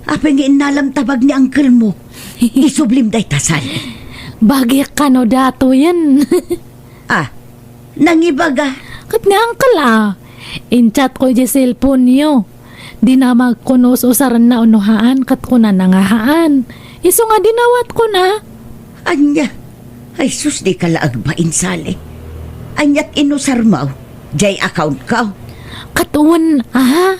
Apay nga innalam ta bag ni uncle mo? Isublim dayta, Sal. Bagik kano datoyen. Ah, nangibaga? Ket ni uncle a. In-chat-ko idiay cellphone-yo. Dinamagko no us-usarenna wenno haan, ket kunana nga haan. Isu nga dinawatkon a. Ania? Ay sus, dika la agbain, Sally. Aniat inusarmo? Diay accountko? Ket wen a.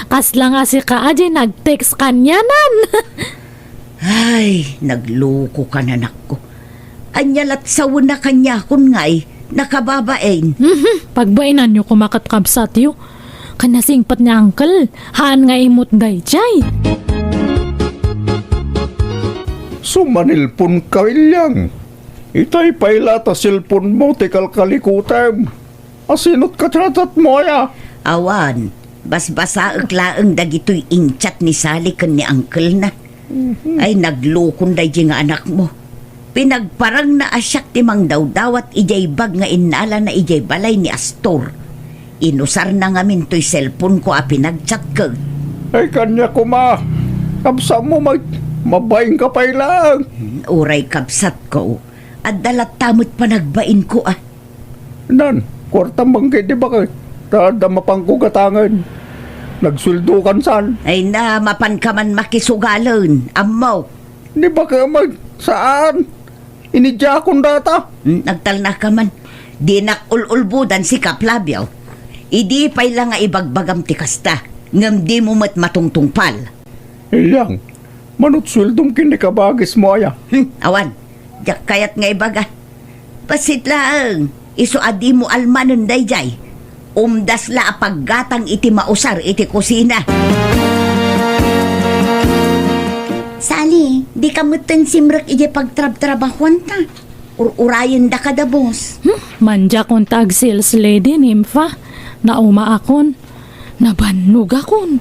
Kasla nga sika a diay nag-text kanianan. Ay, naglokokan, anakko. Ania lat sawen a kaniakon ngay, nakababain. Mhm, pagbainanyo koma ket kabsatyo. Ken nasingpet ni uncle, haan nga immut daydiay. Sumanelponka, William. Itay pay la ta cellphone mo ti kalkalikutem. Asinot ka chat-chat mo aya? Awan, basbasaek laeng dagitoy in-chat ni Sally ken ni uncle-na. Mhm. Ay, naglokon daydi nga anak mo. Pinagparangna a siak ti mangdawdawat idiay bag nga innalana idiay balay ni Astor. Inusarna ngamin toy cellphone-ko a pinagchat ket. Ay, kaniak koma. Kabsatmo met, mabainka pay laeng. Hmm, uray kabsatko. Adda latta met panagbainko, a. Nan, kuartam man ket di baket. Ta adda mapanko gatangen. Nagsueldokan san. Ay na, mapanka man makisugalen. Ammok. Di baket met, saan? Inidiakon data. Hmm, nagtalnaka man. Dinak ul-ulbodan si Kap Labio. Idi pay la nga ibagbagam ti kasta, ngem dimo met matungtungpal. Ilyang, manut sueldom ken ni kabagismo aya? Hmm, awan. Diak kayat nga ibaga. Bassit laeng, isu a dimo almanen daydiay. Umdas la a paggatang iti mausar iti kusina. Sally, dika metten simrek idiay pagtrabtrabahuanta. Ur-urayendaka da, boss. Hmm, mandiakon ta ag-sales lady, Nympha. Naumaakon. Nabannogakon.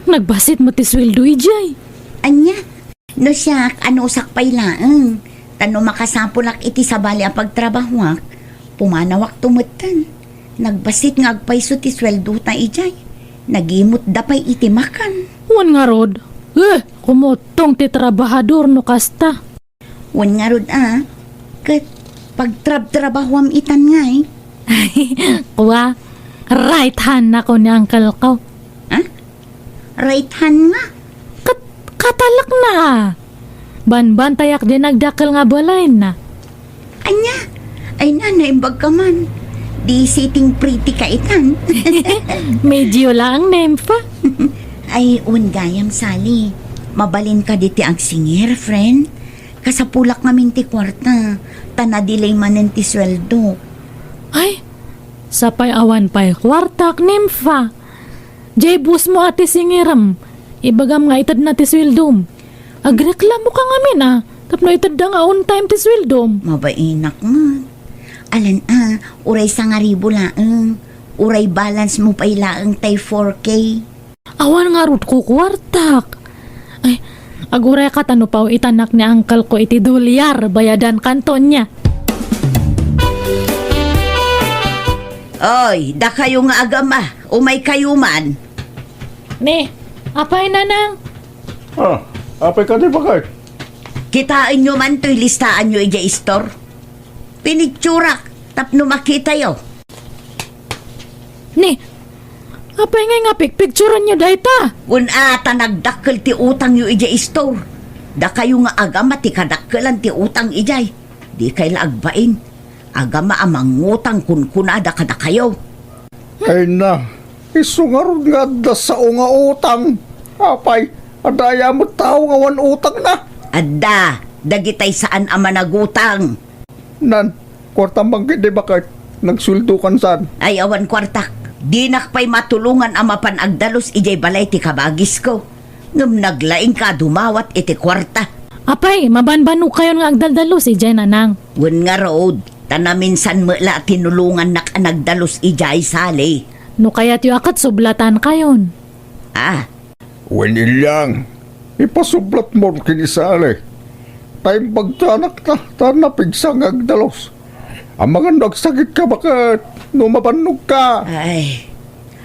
Nagbassit met ti sueldo idiay. Ania? No siak, anusak pay laeng. Ta no makasapulak iti sabali a pagtrabahuak, pumanawakto metten. Nagbassit nga agpayso ti sueldota idiay. Nagimutda pay iti makan. Wen ngarud, eh, kumuttong ti trabahador no kasta. Wen ngarud a, ket pagtrabtrabahuam itan ngay. Kua, right hand nako ni uncle ko. Ha? Right hand nga? Kat-, katalakna. Banbantayak diay nagdakkel nga balayna. Ania? Ay na, naimbag ka man. Di sitting pretty ka itan. Medyo laeng, Nympha. Ay, wen gayam, Sally. Mabalin ka diti agsingir, friend. Kasapulak ngamin ti kuarta, ta na-delay manen ti sueldo. Ay, sapay awan pay kuartak, Nympha. Jay boss mo a ti singirem, ibagam nga itedna ti sueldom. Agreklamo ka ngamin a, tapno itedda nga on time ti sueldom. Mabainak met. Alan a, uray sangaribu laeng. Uray balance mo pay laeng tay four K. Awan ngarud kukuartak. Ay, aguray ka ta no pao-itanak ni uncle ko iti dolyar, bayadan kanto nia. Oy, dakayo nga agama, umay kayo man. Ni, apay, Nanang? Ah, apay ka di bakit? Kitaenyo man toy listaanyo idiay istor. Pinicturak tapno makitayo. Ni, apay ngay nga pikpikturanyo dayta? Kun ata nagdakkel ti utangyo idiay istor. Dakayo nga agama ti kadakkelan ti utang idiay. Dikay la agbain. Agama a mangutang kunkunada kadakayo. Ay na, isu ngarud nga adda sao nga utang. Apay, adda aya met tao nga awan utangna? Adda, dagitay saan a managutang. Nan, kuartam man ket di baket, nagsueldokan san. Ay, awan kuartak. Dinak pay matulongan a mapan agdalus idiay balay ti kabagisko. Ngem naglaingka a dumawat iti kuarta. Apay, mabanbanogkayon nga agdaldalus idiay, Nanang? Wen ngarud, ta naminsan met la a tinulongannak a nagdalus idiay, Sally. No kayatyo a ket sublatankayon. Ah. Wen Ilyang, ipasublatmo ken ni Sally. Ta imbag ti anakta, ta napigsa nga agdalus. Amangan no agsakitka baket no mabannogka. Ay,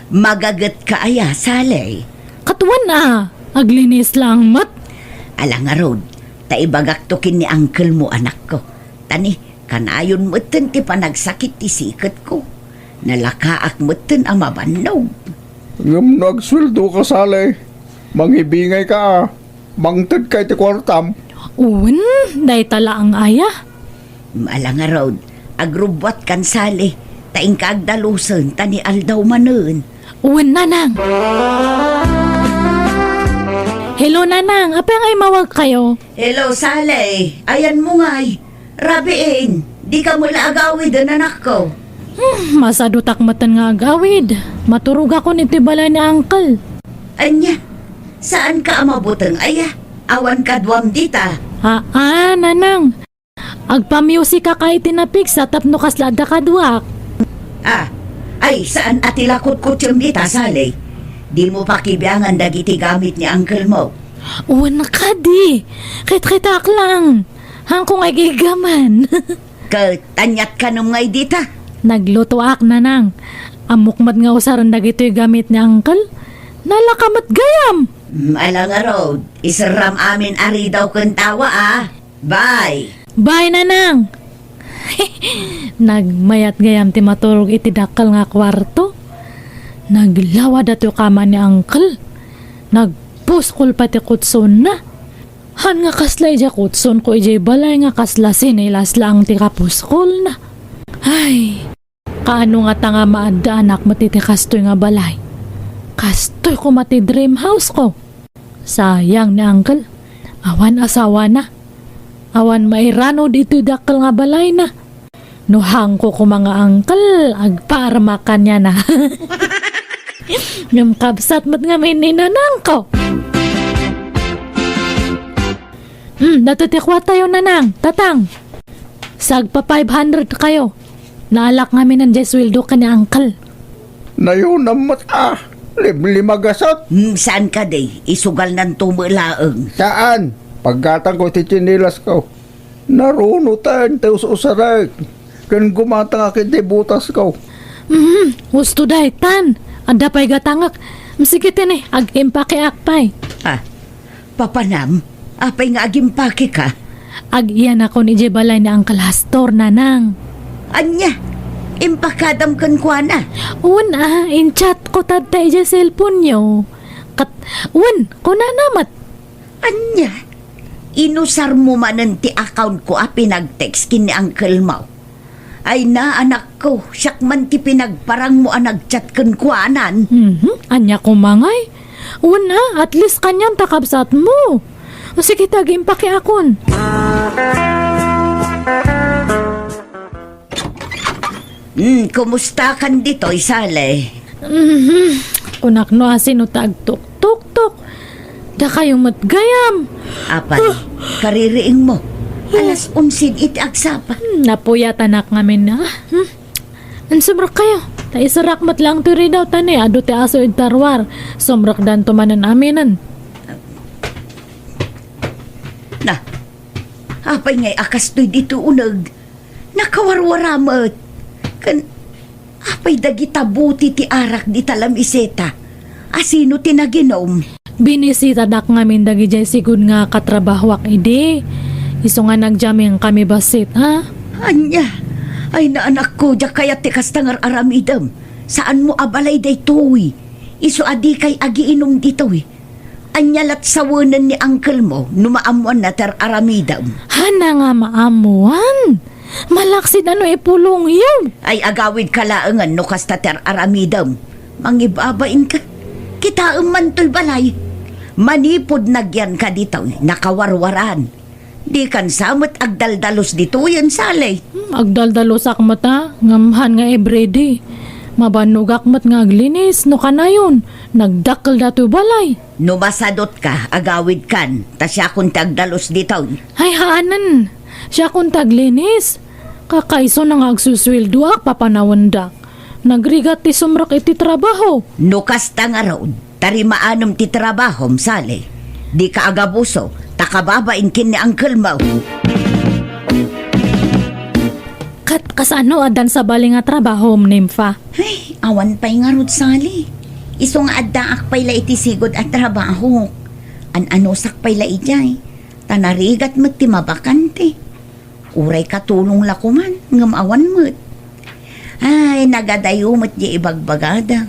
magagetka aya, Sally? Ket wen a, aglinis laeng met. Ala ngarud, ta ibagakto ken ni uncle-mo, anakko. Ta ni, kanayon metten ti panagsakit ti siketko. Nalakaak metten a mabannog. Ngem no agsueldoka, Sally, mangibingayka a. Mangtedka iti kuartam. Wen, dayta laeng aya. Ala ngarud, agrubbuatkan, Sally, ta inka agdalusen ta ni aldaw manen. Wen, Nanang. Hello, Nanang. Apay nga immawagkayo? Hello, Sally. Ayanmo ngay. Rabiin, dika met la agawiden, anakko. Hmm, masadutak metten nga agawid. Maturogakon iti balay ni uncle. Ania? Saanka a mabuteng aya? Awan kaduam dita. Aa, Nanang. Agpamusikak iti napigsa tapno kasla adda kaduak. Ah, ay, saan a ti la kutkutsem dita, Sally? Dimo pakibiangan dagiti gamit ni uncle-mo. Wen kadi, kitkitaak laeng. Haanko nga igiggaman. Ket aniat kanem nga idi ta? Naglutoak, nanang. Ammok met nga usaren dagitoy gamit ni uncle. Nalaka met gayam. Mm, ala ngarud, iserram amin a ridaw ken tawa, a. Bye. Bye, nanang. Nagmayat gayam ti maturog iti dakkel nga kuarto. Naglawa datoy kama ni uncle. Nagpuskol pay ti kutsonna. Haan nga kasla idiay kutsonko idiay balay nga kasla sinilas laeng ti kapuskolna. Ay, kaano ngata nga maaddaanak met iti kastoy nga balay? Kastoy koma ti dream house ko. Sayang ni uncle. Awan asawana. Awan mairano ditoy dakkel nga balayna. No haanko koma nga uncle, agpaarmak kaniana. Ngem kabsat met ngamin ni nanangko. Hmm, datoy ti kuartayo, nanang, tatang. Sagpa five hundred kayo. Naalak ngamin diay sueldo ken ni uncle. Nayonam met a, limlimagasat. Hmm, saan kadi? Isugalnanto met laeng. Saan? Paggatangko ti tsinilasko. Narunoten ti us-usarek, ken gumatangak iti butasko. Hmm, husto daytan. Adda pay gatangek. Sige tini, ag-impakeak pay. Ah, papanam, apay nga ag-impakeka? Ag-iyanakon idiay balay ni Uncle Hastor, nanang. Ania? Impakadam kenkuana? Wen a, in-chat ko tatta idiay cellphone-yo. Ket, wen, kunana met. Ania? Inusarmo manen ti account-ko a pinag-text ken ni uncle-mo? Ay na, anakko, siak man ti pinagparangmo a nag-chat kenkuanan. Mhm. Ania koma ngay? Wen a, at least kaniam ta kabsatmo. O sige ta, ag-impakeakon. Hmm, kumusta kan ditoy, Sally? Mhm. Kunak no asino ta agtuktuktok. Dakayo met gayam. Apay, kaririingmo. Alas onse iti agsapa. Hmm, napuyatanak ngamin a. Hmm. Ansumrekkayo. Ta iserak met laeng toy ridaw ta ni adu ti aso iti ruar. Sumrekdanto manen aminen. Na, apay ngay a kastoy ditoy uneg? Nakawarwara met. Ken apay dagita buti ti arak dita lamiseta? Asino ti naginom? Binisitadak ngamin dagidiay sigud nga katrabahoak idi. Isu nga nagjamming kami bassit, ha? Ania? Ay na, anakko, diak kayat ti kasta nga ar-aramidem. Saanmo a balay daytoy. Isu a dikay agiinum ditoy. Ania lat sawenen ni uncle-mo no maammoanna ti ar-aramidem? Haan nga maammoan. Malaksid a no ipulongyo. Ay, agawidka laengen no kasta ti ar-aramidem. Mangibabainka. Kitaem man toy balay. Manipud nagyanka ditoy, nakawarwaran. Dikan sa met agdaldalus ditoyen, Sally. Hmm, agdaldalusak met a, ngem haan nga everyday. Mabannogak met nga aglinis, no kanayon, nagdakkel datoy balay. No masadutka, agawidkan, ta siakon ti agdalus ditoy. Ay, haanen. Siakon ti aglinis. Kakaisuna nga agsusueldoak, papanawendak. Nagrigat ti sumrek iti trabaho. No kasta ngarud, ta rimaanem ti trabahom, Sally. Dika agabuso, ta kababain ken ni uncle-mo. Ket kasano addan sabali nga trabahom, Nympha? Ay, awan pay ngarud, Sally. Isu nga addaak pay la iti sigud a trabaho. An-anusak pay la idiay. Ta narigat met ti mabakante. Uray katulong la koman, ngem awan met. Ay, nagadayo met diay ibagbagada.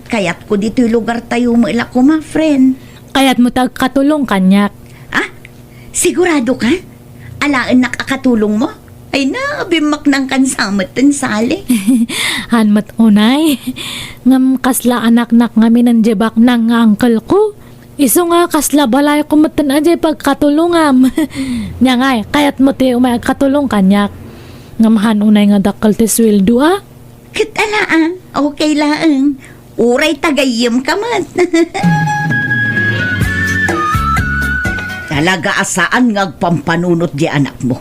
Kayatko ditoy lugartayo met la koma, friend. Kayatmo ti agkatulong kaniak? Ah? Sigurado ka? Alaennak a katulongmo? Ay na, bimmaknangkan sa metten, Sally. Haan met unay. Ngem kasla anaknak ngamin diay baknang nga uncle-ko. Isu nga kasla balayko metten a diay pagkatulongam. Nia ngay, kayatmo ti umay agkatulong kaniak. Ngem haan unay nga dakkel ti sueldo a? Ket ala a, okay laeng. Uray ta gayyemka met. Talaga a saan nga agpampanunot diay anakmo.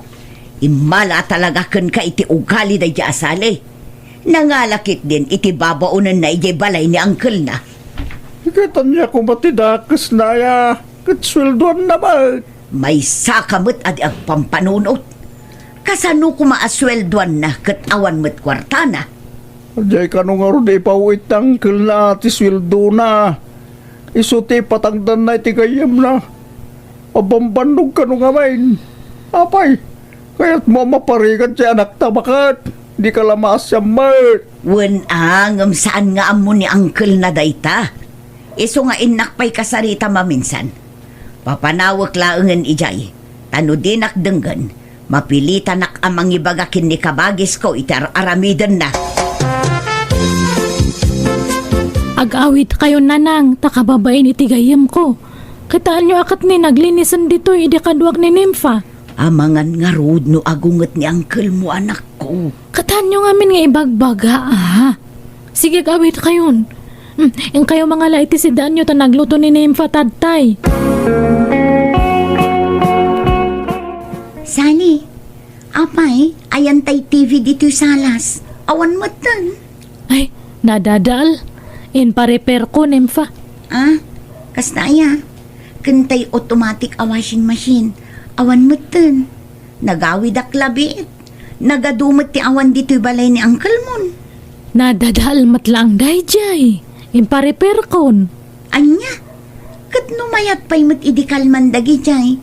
Immala a talaga kenka iti ugali daydiay a Sally. Nangala ketdin iti babaonenna idiay balay ni uncle-na. Ket ania koma ti dakesna aya? Ket sueldoanna met. Maysaka met a di agpampanunot. Kasano koma a sueldoanna ket awan met kuartana? Diay kano ngarud ipaw-it ti angkelna ti sueldona. Isu ti ipatangdanna iti gayyemna. Abambannog kano ngamin. Apay, kayatmo a maparigat ti anakta baket? Dika la maasian met. Wen a, ngem saan nga ammo ni angkelna dayta. Isu nga innak pay kasarita maminsan. Papanawek laengen idiay, ta no dinak denggen, mapilitanak a mangibaga ken ni kabagisko iti ar-aramidenna. Ag-awidkayon, nanang, ta kababain iti gayyemko. Kitaenyo a ket ni naglinisen ditoy idi kaduak ni Nympha. Amangan ngarud no agunget ni angkelmo, anakko. Kitaenyo ngamin nga ibagbaga, a. Sige, ag-awidkayon. Hmm, inkayo mangala iti sidaanyo ta nagluto ni Nympha tatay. Sally, apay, ayan tay T V ditoy salas. Awan metten. Ay, nadadael. Inparepairko, Nympha. Ah, kasta aya? Ken tay automatic a washing machine. Awan metten. Nagawidak labiit. Nagadu met ti awan ditoy balay ni angkelmon. Nadadael met laeng daydiay. Imparepairkon. Ania? Ket no mayat pay met idi kalman dagidiay,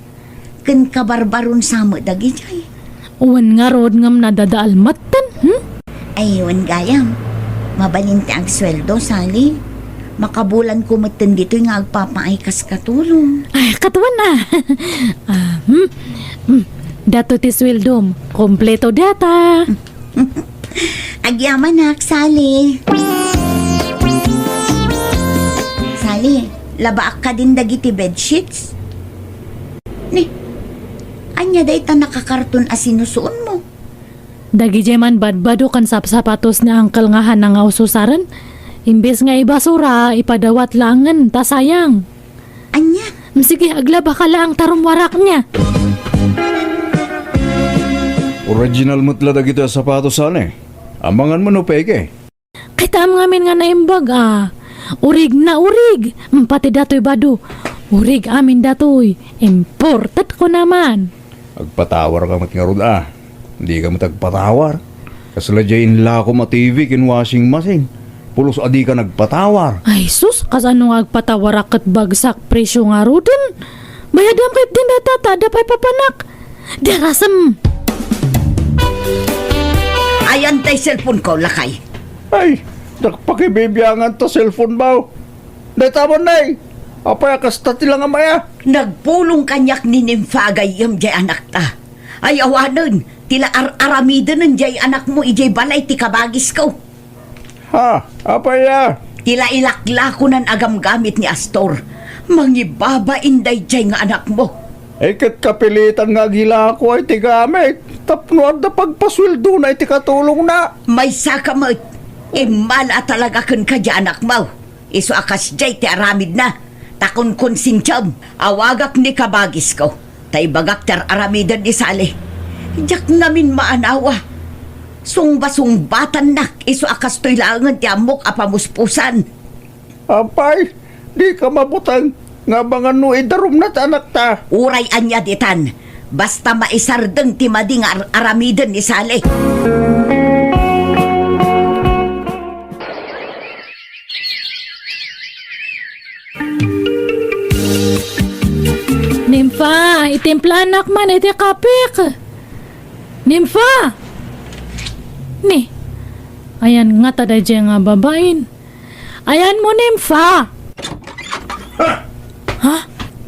ken kabarbaron sa met dagidiay. Wen ngarud ngem nadadael metten, hmm? Ay, wen gayam. Mabalin ti agsueldo, Sally. Makabulanko metten ditoy nga agpapaay kas katulong. Ay, katuan a. Ah, hmm? Hmm. Dato ti sueldom. Kompleto data. Agyamanak, Sally. Sally, labaak kadin dagiti bedsheets? Ni, ania dayta nakakarton a sinusuonmo? Dagidiay man badbado ken sapsapatos ni Uncle nga hana nga ususaren, imbes nga ibasura, ipadawat laengen ta sayang. Ania? Mm, sige, aglabaka laeng ta rummuarak nia. Original met la dagitoy a sapatos, Sally. Amangan mo no peke. Kitaem ngamin nga naimbag a. Urig na urig. Mm, pati datoy bado. Urig amin datoy. Imported ko naman. Agpatawarka met ngarud a. Dika met agpatawar. Kasla diay inlakom a T V ken washing machine. Pulos a dika nagpatawar. Ay sus, kasano nga agpatawarak ket bagsak presyo ngaruden? Bayadam ket din data ta adda pay papanak. Darasem. Ayan tay cellphone ko, lakay. Ay, nagpakibibiangan ta cellphone mo. Dayta man, nay. Apay a kasta ti langamaya? Nagpulong kaniak ni Nympha a gayyem diay anakta. Ay awanen, ti la ar-aramidenen diay anakmo idiay balay ti kabagisko. Ha? Apay a? Ti la ilaklakonan a gamgamit ni Astor. Mangibabain daydiay nga anakmo. Ay, ket kapilitan nga agilako ay ti gamit tapno adda pagpasueldona iti katulongna. Maysaka met. Immala a talaga kenka diay anakmo. Isu a kasdiay ti aramidna, ta kunkonsensiam, awagak ni kabagisko, ta ibagak ti ar-aramiden ni Sally. Diak ngamin maanawa. Sungba-sungbatannak, isu a kastoy laengen ti ammok a pamuspusan. Apay, dika mabuteng nga amangan no idarumna ti anakta. Uray ania ditan, basta maisardeng ti madi nga ar-aramiden ni Sally. Nympha, itimplanak man iti kapek. Nympha! Ni, ayan ngata daydiay nga babain. Ayanmo, Nympha! Ha? Ha?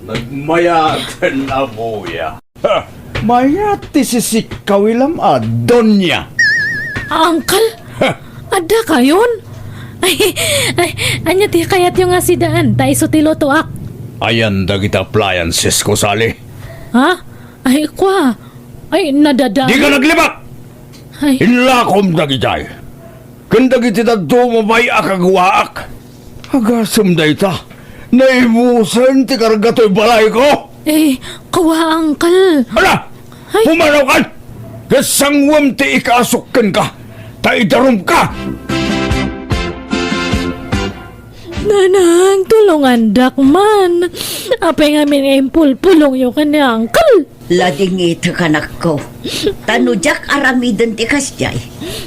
Nagmayat ken abuya. Ha! Mayat ti sisikkawilam a, Donya. Uncle? Ha! Adda kayon? Ay, ay, ania ti kayatyo nga sidaan? Ta isu ti lutoak. Ayan dagiti appliances ko, Sally. Ha? Ay, kwa. Ay, nadada. Dika naglibak! Ay. Inlakom dagidiay. Ken dagiti dadduma pay a kaguaak. Agasem dayta, naibusen ti karga toy balayko. Eh, kua, Uncle. Ala! Ay. Pumanawkan! Ket sanguem ti ikaasuk kenka, ta idarumka! Nanang, tulongandak man. Apay ngamin nga impulpulongyo ken ni Uncle? Ladingitek, anakko. Ta no diak aramiden ti kasdiay,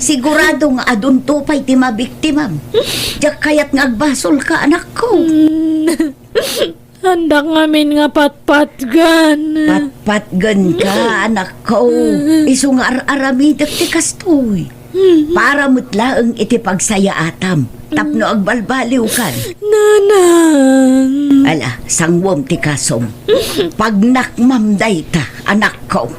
sigurado nga adunto pay ti mabiktimam. Diak kayat nga agbasolka, anakko. Hmm. Andak ngamin nga patpatgan. Patpatganka, anakko. Isu nga ar-aramidek ti kastoy. Para met laeng iti pagsayaatam tapno agbalbaliwkan. Nanang. Ala, sanguem ti kasom. Pagnakmam dayta, anakko.